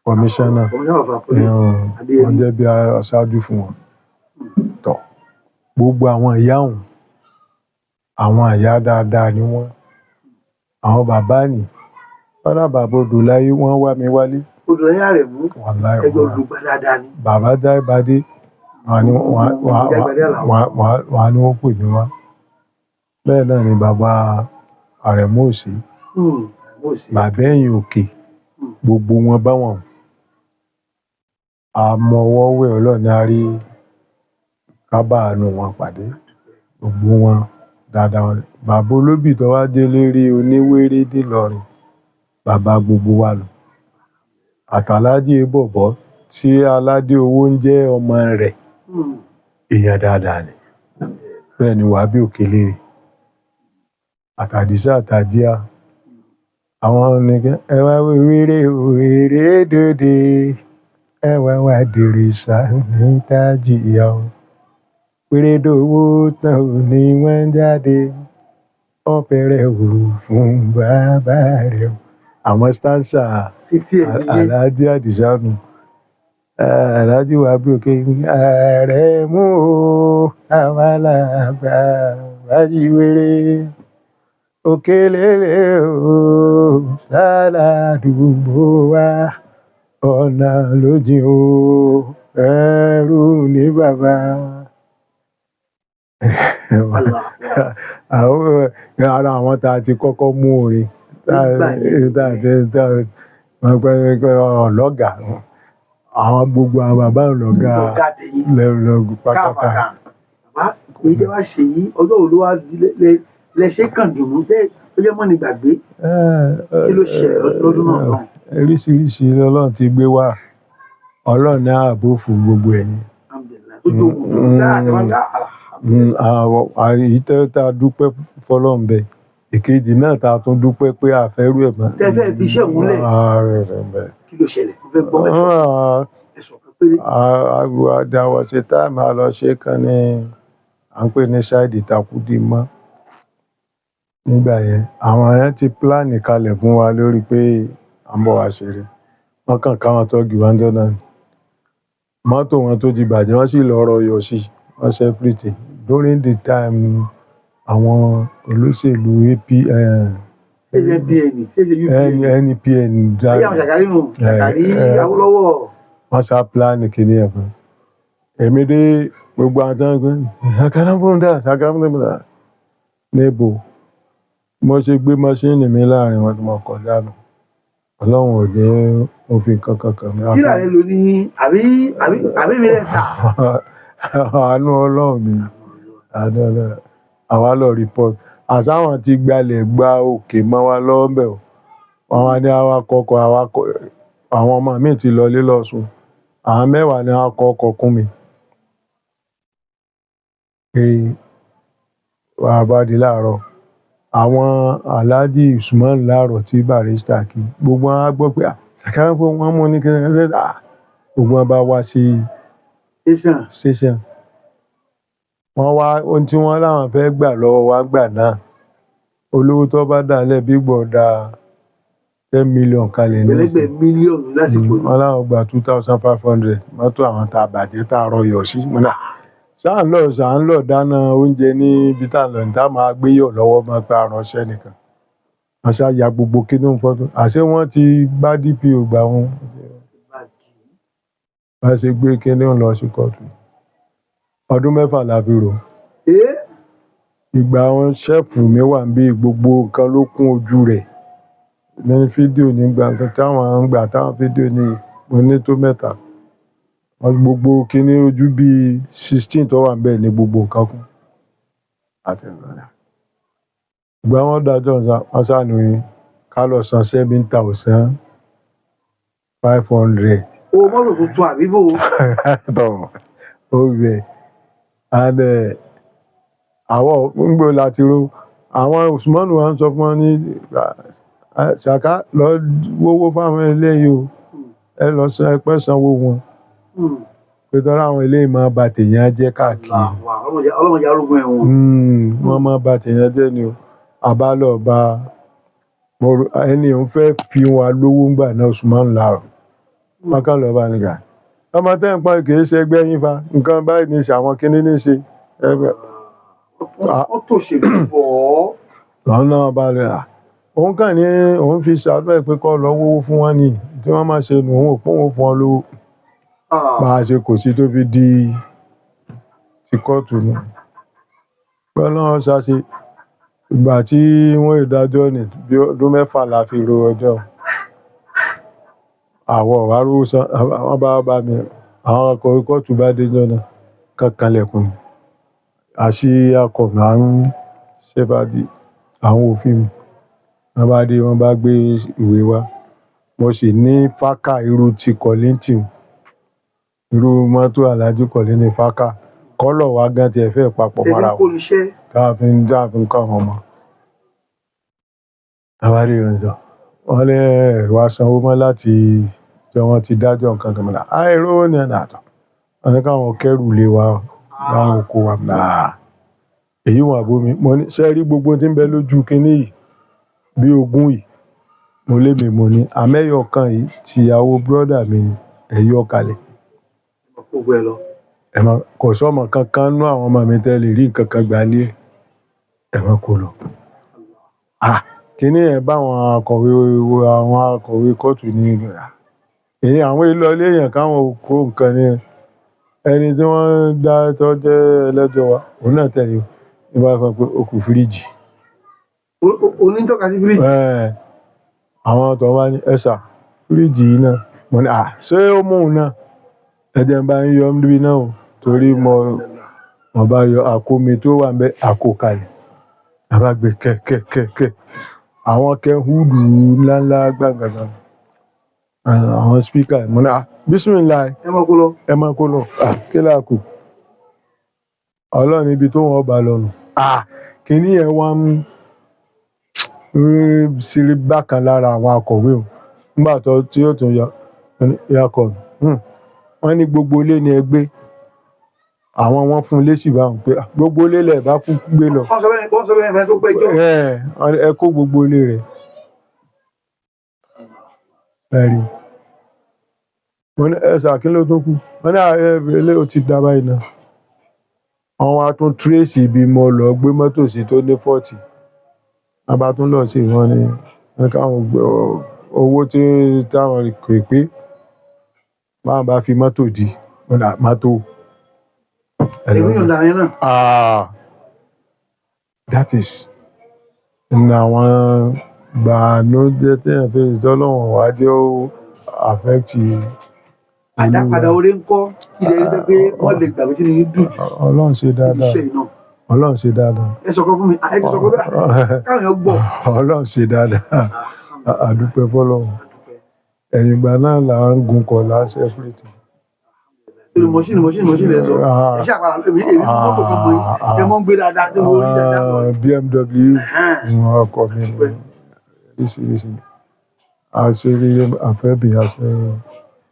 commissioner. Commissioner of police Wọ́n Adéyẹmí. jẹ́ bí aṣáájú fún wọn. Tọ̀, gbogbo àwọn ìyá òun, àwọn ìyá dáadáa ni wọ́n. Àwọn bàbá nì kọ́dà, bàbá Odòláyé, wọ́n wá mi wálé. Odòláyé Àrẹ̀mú? Wàláì. Ẹjọ́ wọ́n lùgbà dáadáa ni. Bàbá Jáìbádé wọ́n ní Jáìbádé Àlàó. wọ́n ní wọ́n pè mí wá. Bẹ́ẹ̀ náà ni bàbá Àrẹ̀mú Òsì, Mo sì. bàbá ẹ̀yìn òkè, gbogbo wọn báwọn àmọwọ́wẹ́ ọlọ́ọ̀ni á rí kábàánù wọn pàdé, gbogbo wọn dáadáa wọn. Bàbá Olóbì tó wá dé lérí oníwéré dìlọrin, bàbá gbogbo wa nù, àtàlájì bọ̀bọ̀ tí aládé owó ń jẹ́ ọmọ rẹ̀, èèyàn dáadáa ni. Bẹ́ẹ̀ ni wàá bí òkèlérè àtàdísà àtàjíà, àwọn nìkan ẹ wá wéré wéré dòde, ẹ wá wá dèrèsà ní tájì ìyàwó wérédowó tán ò ní wọ́n jáde ọ̀fẹ́rẹ́ wò fún bàbá rẹ̀ o. Àwọn stanza Títí ẹ̀ nìyẹn. Alhaji Àdìsá nù, Alhaji Wàbí Òkè ààrẹ mú o, àwọn alàgbà wájú wéré òkèlérè o, sáládùúgbò wa ọ̀nà lójì o, ẹrú ní bàbá. Allah. Àwọn ara àwọn tá a ti kọ́kọ́ mú orin tá Nígbà yẹn. tá tá wọ́n pẹ́ ọlọ́gà, àwọn gbogbo àwọn bàbá ọlọ́gà Ọ̀gá tẹ̀yìn. lẹ́nu pátápátá. Káfàtà bàbá, èyí tẹ́ wá ṣe yìí, ọjọ́ wo ló wá di lẹ ṣe kàn dùnú tẹ́ ó jẹ́ mọ́ni gbàgbé? Kí ló ṣẹlẹ̀ lọ́dún náà lọ́hùn? Oríṣiríṣi Ọlọ́run ti gbé wá, Ọlọ́run ní ààbò fún gbogbo ẹ̀yin. Alhamdulillah, tó jókòó tó dáa tẹ́ wá dá alhamdulillah. Èyí tẹ́ tá a dúpẹ́ fọlọ́run bẹ́ẹ̀, èkejì náà tá a tún dúpẹ́ pé a fẹ́ rú ẹ̀ mọ́. Tẹ́ fẹ́ fi iṣẹ́ òun lẹ̀. Bẹ́ẹ̀. Kí ló ṣẹlẹ̀? Mo fẹ́ gbọ́ ẹ̀sọ́ ẹ̀sọ́ kan péré. Àdáwọ̀ ṣe tá a máa lọ ṣe kan ní à ń pè ní ṣáìdì takudi mọ́ nígbà yẹn. Àwọn yẹn ti pílánì kalẹ̀ fún wa lórí pé à ń bọ̀ wá ṣeré, wọ́n kàn káwọn tọ́ọ̀gì wá ń jọ náà ni. Mọ́tò wọn tó ti bàjẹ́, wọ́n sì lọ rọyọ̀ sí i, wọ́n ṣe everything during the time àwọn olóṣèlú AP. Ṣé ṣe NPN, ṣé ṣe UPN? NPN. Ayé àwọn Ṣàgárí nù, Ṣàgárí, Awólọ́wọ̀. Wọ́n sá plan kìíní ẹ̀ fún èmi dé. Gbogbo àwọn tó ń gbé ṣàkàràfúndà ṣàkàràfúndà níbo, mo ṣe gbé mọ́ṣíìnì mi láàrin wọn tí mo kọjá nù. Ọlọ́run ò jẹ́ òfin kankan kan mi. Tíra rẹ ló ní àbí mi lẹ sà. Àánú Ọlọ́run mi, àánú Ọlọ́run. Àwa lọ report, àsáwọn ti gbalẹ̀ gba òkè mọ́ wa lọ́wọ́ bẹ̀ o. Wọn wá ní àwa kọkọ, àwa kọ àwọn ọmọ mi ti lọlé lọ́sùn. Àwọn 10 ni wọn kọ ọkọ̀ kún mi pé wàá bá di láàárọ̀. Àwọn Alhaji Usman láàárọ̀ tí Barrister kí gbogbo wọn á gbọ́ pé ṣàkárà pé wọ́n mú ní kí ẹ ṣe gbogbo wọn bá wá sí Tẹsán. station. Wọ́n wá ohun tí wọ́n láwọn fẹ́ gbà lọ́wọ́ wa gbà náà. Olówó tó bá dà lẹ̀ bí gbọ̀dá 10 million kalẹ̀ ní Ẹgbẹ̀lẹ́gbẹ̀ mílíọ̀nù lásìkò yìí. Wọ́n láwọn gba 2,500, mọ́tò àwọn tá a bàjẹ́ tá a rọyọ̀ sí. Mo náà ṣáà ń lọ, ṣáà ń lọ dáná oúnjẹ ní ibi tá a lọ ní tá a máa gbé yọ̀ lọ́wọ́, máa pa aránṣẹ́ nìkan. Wọ́n ṣáà ya gbogbo kínní fọ́tò, àṣé wọ́n ti bá DPO gbà wọn. Bá ṣe gbé kínní lọ sí kóòtù, ọdún 6 la fi rò. Ee. Ìgbà àwọn ṣẹ́ẹ̀fù mi wà níbí, gbogbo nǹkan ló kún ojú rẹ̀ ní fídíò, nígbà nǹkan táwọn ń gbà táwọn fídíò ní mo ní tó mẹ́ta. Wọ́n gbogbo kínní ojú bíi 16 tó wà níbẹ̀ ní gbogbo nǹkan kún. Àti ìgbà wọn dájọ́, wọ́n ṣáà ní ká lọ san 7,500. Owó mọ́tò tuntun àbí bò? Tọ̀ ó bẹ̀ and àwọn ńgbò láti ro àwọn Usman wa ń sọ fún wọn ní Ṣàká lọ wówó fáwọn eléyìí o, ẹ lọ san, ẹ pẹ́ sanwó wọn, pé tọ́lá àwọn eléyìí máa ba tèèyàn jẹ́ káàkiri. Ọlọ́mọdé arúgbó ẹ̀wọ̀n. Wọ́n máa ba tèèyàn jẹ́ ni o. Àbálọ̀ bá ẹni òun fẹ́ fi wa lówó ńgbà náà, Usman làárọ̀ wọn kàn lọ́ọ́ bá nìkan, ọmọ tẹ́ ń pọ́n kì í ṣe ẹgbẹ́ yín fa nǹkan báyìí ní í ṣe àwọn kinní ní í ṣe ẹgbẹ́. Wọ́n tó ṣèlú bọ̀ ọ́. Lọ́nà náà bá rẹ̀ à, òun kàn ní òun fi ṣàdúrà pé kọ́ lọ wówó fún wọn ni tí wọ́n máa ṣe nù, òun ò pọ́n òun fún ọ lówó. Bá a ṣe kò sí tó fi di ti kóòtù nù pé Ọlọ́run ṣàṣe. Ìgbà tí wọ́n ìdájọ́ ní bí ọdún 6 la fi ro ọjọ́. Àwọ̀ ọ̀wá rówó san. Wọ́n bá bá mi, àwọn akọ̀wé kóòtù bá dé jọ́ náà kankan lẹ̀kùn àṣì akọ̀nà à ń ṣe fàájì àwọn òfin mi. Wọ́n bá dé, wọ́n bá gbé ìwé wá. Mo sì ní fákà irú ti Kollington, irú mọ́tò Alhaji Kollington fákà kọ́lọ̀ wa gan tiẹ̀ fẹ́ papọ̀ Tẹ̀lé mọ́ra kó wọn iṣẹ́. tá a fi ń kọ́ àwọn ọmọ. Àwárí ìrìnàjò wọ́n lé wá sanwó mọ́ láti jọ wọ́n ti dájọ́ nǹkan kan mọ́ra àìrówó ní ọ̀nà àtọ̀. Wọ́n ní káwọn kẹ́rù lé wa, káwọn kó wa náà èyí wọn àbó mi. Mo ní ṣe rí gbogbo tí ń bẹ lójú kinní yìí bí ogún yìí, mo lé mi, mo ní àmẹ́yọ̀ kan yìí tìyàwó bírọ́dà mi ni, ẹ̀ yọ kalẹ̀. Gbogbo ẹ lọ. Ẹ má kò sọ́mọ kankan nú àwọn ọmọ mi tẹ́ lè rí nǹkan kan gbà lé ẹ̀, ẹ má kó lọ. Kínní ẹ̀ bá àwọn akọ̀wé kóòtù ní èyí àwọn èlò ilé èèyàn káwọn kó nǹkan ní ẹni tí wọ́n dá tó jẹ́ ẹlẹ́jọ́ wa, òun náà tẹ̀lé o ní bá sọ pé ó kù fíríjì. Onítọ́ka sí fíríjì. Ẹ̀, àwọn tó wá ní ẹ̀sà fíríjì yìí náà, mo ní ṣé ó mú un náà, ẹ̀jẹ̀ ń bá ń yọ níbí náà o, torí mo bá yọ àkó mi tó wà ń bẹ àkó kalẹ̀, a bá gbé kẹ̀kẹ̀kẹ̀kẹ̀ àwọn kẹ́húdù ńláńlá gbàgbàgbà, àwọn speaker. Mo ní bísímìláì. Ẹ mọ̀ kó lọ. Ẹ máa kó lọ. Kí là kù Ọlọ́run ibi tó wọ́n bá lọ nù. Kínní yẹn wá ń sírí bákan lára àwọn akọ̀wé o. Nígbà tó tí yóò tún yọ yakọ̀, wọ́n ní gbogbo ilé ni ẹ gbé àwọn, wọn fún un lésì báwọn pé gbogbo ilé lẹ̀ bá kú gbé lọ. Wọ́n sọ bẹ́ẹ̀ fẹ́ tó péjọ. Ẹ kó gbogbo ilé rẹ̀. Ẹ̀rí. Mo ní, ẹ sà, kí ló tún kù? Wọ́n ní ilé ó ti dá báyìí náà. Wọ́n wá tún trace ibi mo lọ gbé mọ́tò sí tó ní fault. Wọ́n bá tún lọ sí, wọ́n ní wọ́n káwọn gbé owó tí táwọn kò pé báwọn bá fi mọ́tò di. Wọ́n ní mọ́tò. Ẹ lọ Èmi yọ̀ǹda yẹn náà. Ah, that is ní àwọn gbàánújẹ́ téèyàn fi tọ́lọ́wọ̀n wá jẹ́ ó affect. Àdápadà oore ń kọ́ kí lè rí bẹ́ẹ̀ pé wọ́n lè gbàgbé tí ní dùn jù Ọlọ́run ṣe níbi dáadáa. iṣẹ́ yìí náà. Ọlọ́run ṣe dáadáa. Ẹ sọ̀kọ́ fún mi, ẹ ti sọ̀kọ́ bẹ́ẹ̀ káwọn èèyàn gbọ́. Ọlọ́run ṣe dáadáa, àdúpẹ́ fọlọ́run. Ẹ̀yìn ìgbà náà là ń gun kọ̀ là ń separate. Torí machine machine machine lẹ sọ. Ẹ ṣe àpàrà èmi mọ́tò kan mọ́ yín, ẹ mọ́ ń gbé dáadáa tí mo rí dáadáa lọ. BMW ọkọ̀ mi oríṣiríṣi, àṣírí àfẹ́bí, àṣẹ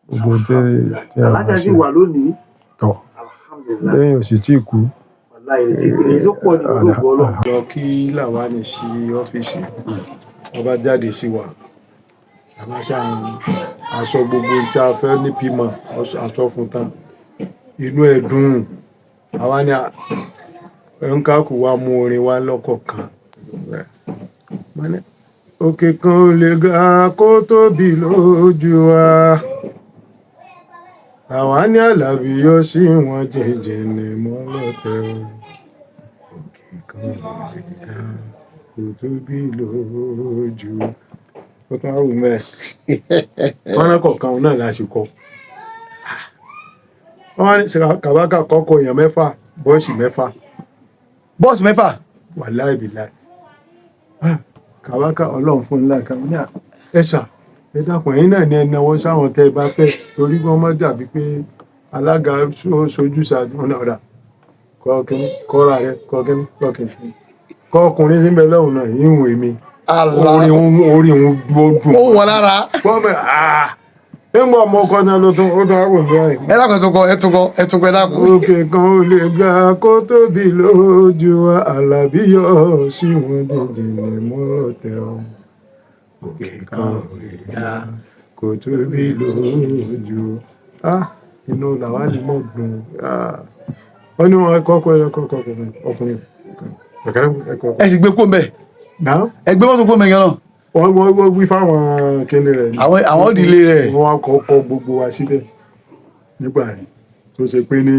gbogbo tí a Alájà máa sì ṣe wà lónìí. Tọ̀. Alhamdulillahi. Lẹ́yìn òsì tí kú. Wàláhì, ìrètí tó pọ̀ ní olóògbé Ọlọ́run. Lọ kí Làwání sí ọ́fíìsì, wọ́n bá jáde sí wa, àmọ́ ṣáà aṣọ gbogbo tí a fẹ́ ní pímọ̀ aṣọ fún tán, inú ẹ̀ dùn. Àwa ni nkàkú wa mú orin wa lọ́kọ̀ọ̀kan. Òkè kan ò lè ga kó tóbi lójú wa, Làwání Àlàbí yóò sí wọn jìnjìn ní mọ́lọ́tẹ̀ o. Òkè kan ò lè ga kó tóbi lójú. Ó tún wá wù mẹ́ fọ́nrán kọ̀ọ̀kan náà la ṣe kọ. Wọ́n wá ní kàbákà kọ́kọ́ èèyàn 6, bọ́ọ̀sì 6. Bọ́ọ̀sì 6. Wàláì bìláì, kàbákà Ọlọ́run fún ńlá kan ní ẹ sà, ẹ dákun, ẹ̀yin náà ní ẹ náwó sáwọn tẹ́ ẹ bá fẹ́, torí wọ́n má dàbí pé alága sojú ṣáájú ọ̀nà ọ̀dà kọ́ kínní kọ́ra rẹ kọ́ kínní kọ́ kínní kọ́ ọkùnrin sí ń bẹ lọ́hùn náà ìhùn èmi. Allah. Orí òun dúró dùn. Ó wọ lára. Wọ́n bẹ̀rẹ̀ ẹ̀ ń bọ̀ ọmọ ọkọ náà ló tún ó tún á wò ní báyìí. Ẹ dákun, ẹ tún kọ, ẹ tún kọ, ẹ tún kọ, ẹ dákun. Òkè kan ò lè ga kó tóbi lójú wa, Àlàbí yọ sí wọn jìnjìn mọ́ tẹ ọ. Òkè kan ò lè ga kó tóbi lójú. Ah, inú Làwálì mọ̀ dùn. Ah, wọ́n ní wọn kọ́kọ́ ẹ kọ́kọ́ ọkùnrin ọkùnrin ẹ̀kọ́. Ẹ sì gbé kó mbẹ. Náà. Ẹ gbé mọ́tò kó mbẹ yẹn náà. Wọ́n wí fáwọn kíni rẹ̀ ni. Àwọn òdìlé rẹ̀. Wọ́n wá kọ́kọ́ gbogbo wa síbẹ̀ nígbà yẹn tó ṣe pé ní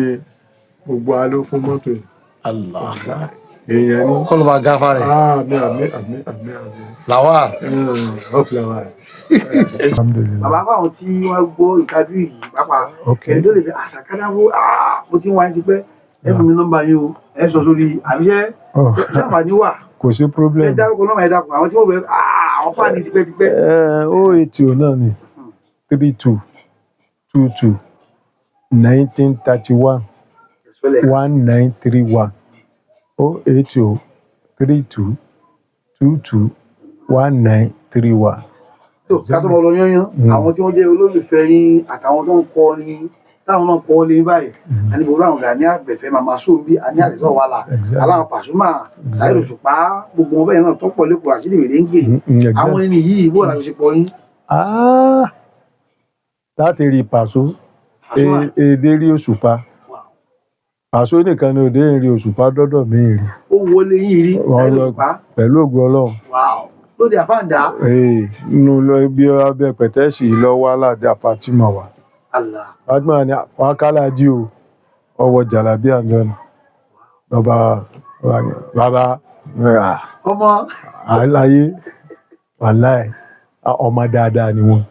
gbogbo wa ló fún mọ́tò yìí. Allah. Èèyàn ní. Kọlọ bá gáfà rẹ. Àmín, àmín, àmín, àmín, àmín. Làwà. Ọ̀pọ̀ Làwà. Alhamdulillah. Bàbá, fáwọn tí wọ́n gbọ́ ìtàbí yìí pàápàá, ẹni tó lè fi àṣàkádáwó, mo ti ń wáyé tipẹ́, ẹ fún mi nọ́mbà yín o, ẹ sọ sórí àbíṣẹ́ ṣàǹfààní wà. Kò sí Ẹ problem. dárúkọ nọ́mbà, ẹ dákun, àwọn tí wọ́n fẹ́ àwọn fáàní tipẹ́tipẹ́. Ó eight o náà ni 32 22 1931 Ẹ̀sọ́lẹ̀. 1931, 08032221931. Tó ká tó mọ lọ yányán, àwọn tí wọ́n jẹ́ olólùfẹ́ yín àtàwọn tó ń kọrin táwọn náà kọ́ lé báyìí, àní bòrò àwọn Gani Àgbẹ̀fẹ́, Màmá Sóńbí, àní àdìsọ́ wàhálà aláwọ̀ Pàṣúmà, Saheed Òṣùpá, gbogbo wọn bẹ́ẹ̀ náà tó pọ̀ lẹ́kọ̀ọ́ àti ìwé ń gè. Àwọn ẹni yìí, bó la ṣe pọ̀ yín? Ah, láti rí Pàṣọ. Pàṣúmà. Èdè rí Òṣùpá. Pàṣọ nìkan ni òde rí Òṣùpá dọ́dọ̀ mi rí. Ó wọlé yín rí? Wọ́n Saheed lọ Òṣùpá? Pẹ̀lú ògùn Ọlọ́run. Wow, lóde àfáàndá. Ee, nínú lọ bí abẹ́ pẹ̀tẹ́sì lọ wá láti Fatima wa. Allah. Fatima ni wọn kálá jí o, ọwọ́ jàlábí àjọ ni bàbá bàbá. Ọmọ. Àláyé wàláì, ọmọ dáadáa ni wọn.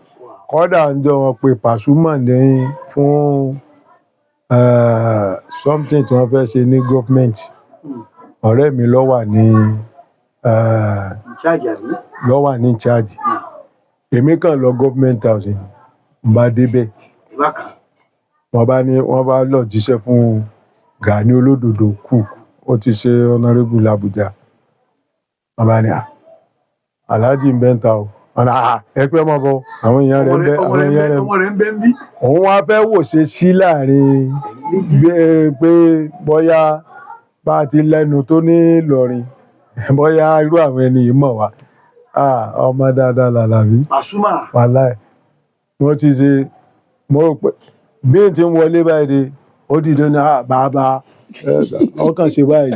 Kọ́dà ń jọ wọn pé Pasuma ní fún something tí wọ́n fẹ́ ṣe ní government. Ọ̀rẹ́ mi ló wà ní In charge àbí? Ló wà ní charge. Èmi kàn lọ government house ni, n bá débẹ̀. Ìbá kan. Wọ́n bá ní wọ́n bá lọ jíṣẹ́ fún Gani Olódodo kù, ó ti ṣe honourable l'Abuja. Wọ́n bá ní, "Ah, Alhaji ń bẹ́ ń ta o." Wọ́n ní, "Ah, ẹ pé ọmọ bọ àwọn èèyàn rẹ̀ ń bẹ, ọmọ àwọn rẹ̀ ń èèyàn bẹ rẹ̀ ń." Ọmọ rẹ̀ ń bẹ ń bí. Òun wá fẹ́ wò ṣe sí láàrin Ẹ̀yin méjì. Pé bóyá bá a ti lẹ́nu tó ní Ìlọrin, bóyá irú àwọn ẹni yìí mọ̀ wá. Ah, ọmọ dáadáa làlàbí. Pasuma. Wàláì, wọ́n ti ṣe. Mo rò pé bí n ti ń wọlé báyìí de, ó dìde ní, "Ah, bàbá." Ọkàn ṣe báyìí,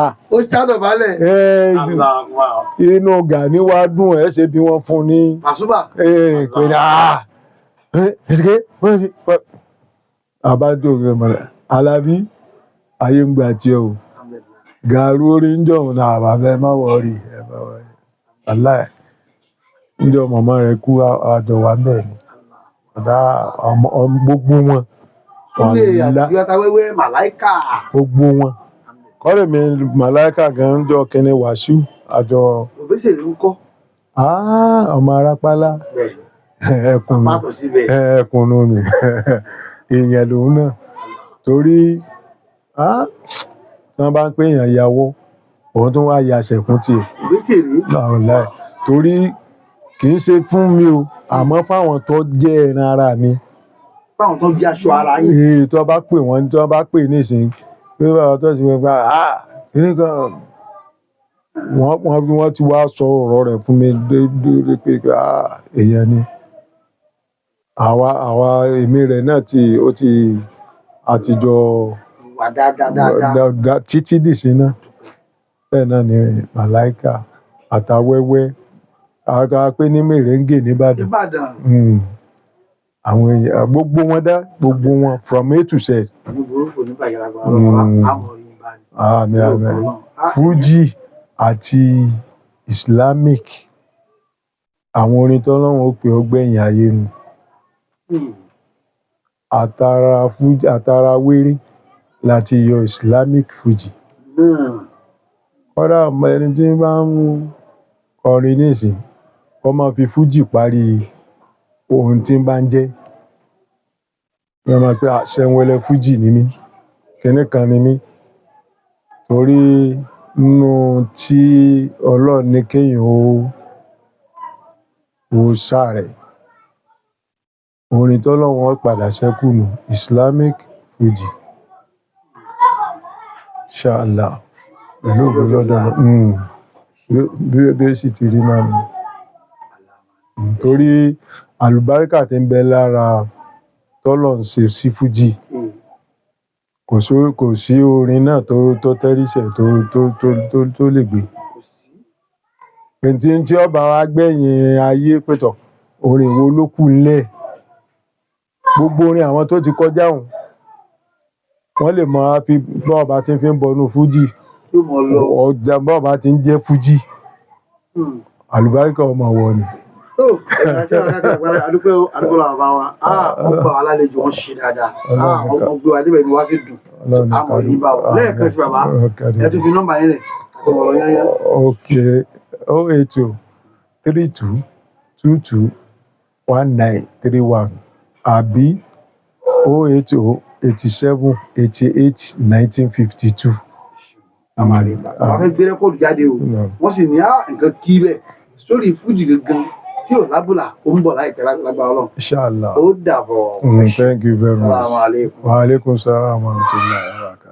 ah. Ó ṣàdọ̀ balẹ̀. Inú Gani wá dùn ẹ, ṣe bí wọ́n fún ní Pàṣùbà. Pé ní, ah, ẹ ṣe àbájọ rẹ. Alábí ayé ń gbà tiẹ̀ o, gàrú orí ń jọ̀hún náà. Bàbá, ẹ má worry, ẹ má worry. Aláì ń jọ màmá rẹ kú, àjọ wa bẹ́ẹ̀ ni ọ̀dà ọmọ gbogbo wọn. Súlè. Wàlá. Àdìgbàtà wẹ́wẹ́, Màláìkà. Gbogbo wọn kọ́rẹ́ mi, Màláìka gan ń jọ kínní, Wàsíù àjọ. Òbésèré ń kọ́? Ah, ọmọ arápálá. Bẹ́ẹ̀. Ẹkùn mi. Pàtó síbẹ̀. Ẹkùn mi, èèyàn lòun náà, torí ah, tí wọ́n bá ń pè èèyàn yàwó, òun tún wá ya ṣẹ̀kún tiẹ̀. Òbésèré. Wàláì, torí kì í ṣe fún mi o, àmọ́ fáwọn tó jẹ́ ẹran ara mi. Fáwọn tó bí aṣọ ara yín. Ee, tí wọ́n bá pè wọ́n, tí wọ́n bá pè nísìnyí pé bàbá tó ṣe wọ́n fà á kíní kan, wọ́n ti wá sọ ọ̀rọ̀ rẹ̀ fún mi dé pé, ah, èèyàn ni àwa èmi rẹ̀ náà ti ó ti àtijọ́. Wà dáadáa dáadáa. Títí dìsín náà, bẹ́ẹ̀ náà ni Màláìka àtàwẹ́wẹ́ àtàwọn pé ní mèrèǹgè nìbàdàn. Ìbàdàn. Àwọn èèyàn gbogbo wọn dá, gbogbo wọn from A to Z. Ní burúkú ní bàjẹ́ lágbára lọ́wọ́, àmọ̀ rí bá ní. Àmín, àmín. Fuji àti Islamic, àwọn orin tọ́lọ́run ó pè ó gbẹ̀yìn ayé nu. Àtàrà Fuji, àtàrà wéré láti yọ Islamic Fuji. Kódà ọmọ ẹni tí bá ń kọrin nísìn, kó máa fi Fuji parí ohun tí ń bá ń jẹ́, wọ́n máa pé Ṣẹ̀nwẹ̀lẹ̀ Fuji ni mí, kinní kan ni mí, torí nínú tí Ọlọ́run ní kéèyàn ó sáré orin tọ́lọ́run ó padà ṣẹ́kù nù, Islamic Fuji, inshallah, pẹ̀lú ògo lọ́dọ̀ Ọlọ́run. Bí ó sì ti rí náà nù, torí àlùbáríkà tí ń bẹ lára tọ́lọ́run ṣe sí Fuji, kò sí orin náà tó tẹ́ríṣẹ̀ tó lè gbé. Kò sí. Ntí tí ọba wa gbẹ̀yìn ayé pẹ̀tọ̀, orin wo ló kù ńlẹ̀? Gbogbo orin àwọn tó ti kọjá òun, wọ́n lè máa fi bọ́ọ̀bá tí ń fi ń bọnú Fuji. Yóò mọ lọ. Ọjà bọ́ọ̀bá tí ń jẹ́ Fuji, àlùbáríkà ọmọ wọ ni. Tó ẹ̀ka tí wọ́n káàkiri àgbàlá, àdúpẹ́ o, àdúpẹ́ lọ́wọ́ bàbá wa. Ah, wọ́n gbà wá lálejò, wọ́n ṣe dáadáa. Ah, wọ́n gbé wa débẹ̀, inú wa sì dùn. Ọlọ́run ní. Àmọ̀ ní bá o lẹ́ẹ̀kan sí, bàbá, ẹ tún fi nọ́mbà yẹn lẹ̀ ọ̀rọ̀ yẹn yẹn. Ok, 08032221931 àbí 08087881952. Àwọn fẹ́ gbé record jáde o, wọ́n sì ní nǹkan kí bẹ́ẹ̀ sórí Fújì gangan tí ò lábùlà, ó ń bọ̀ láìpẹ́ lágbára Ọlọ́run. Inshallah. Ó dàbọ̀. Thank you very much. Salamu alaikum. Wa alaikum salam wa rahmatullahi wa barakatuh.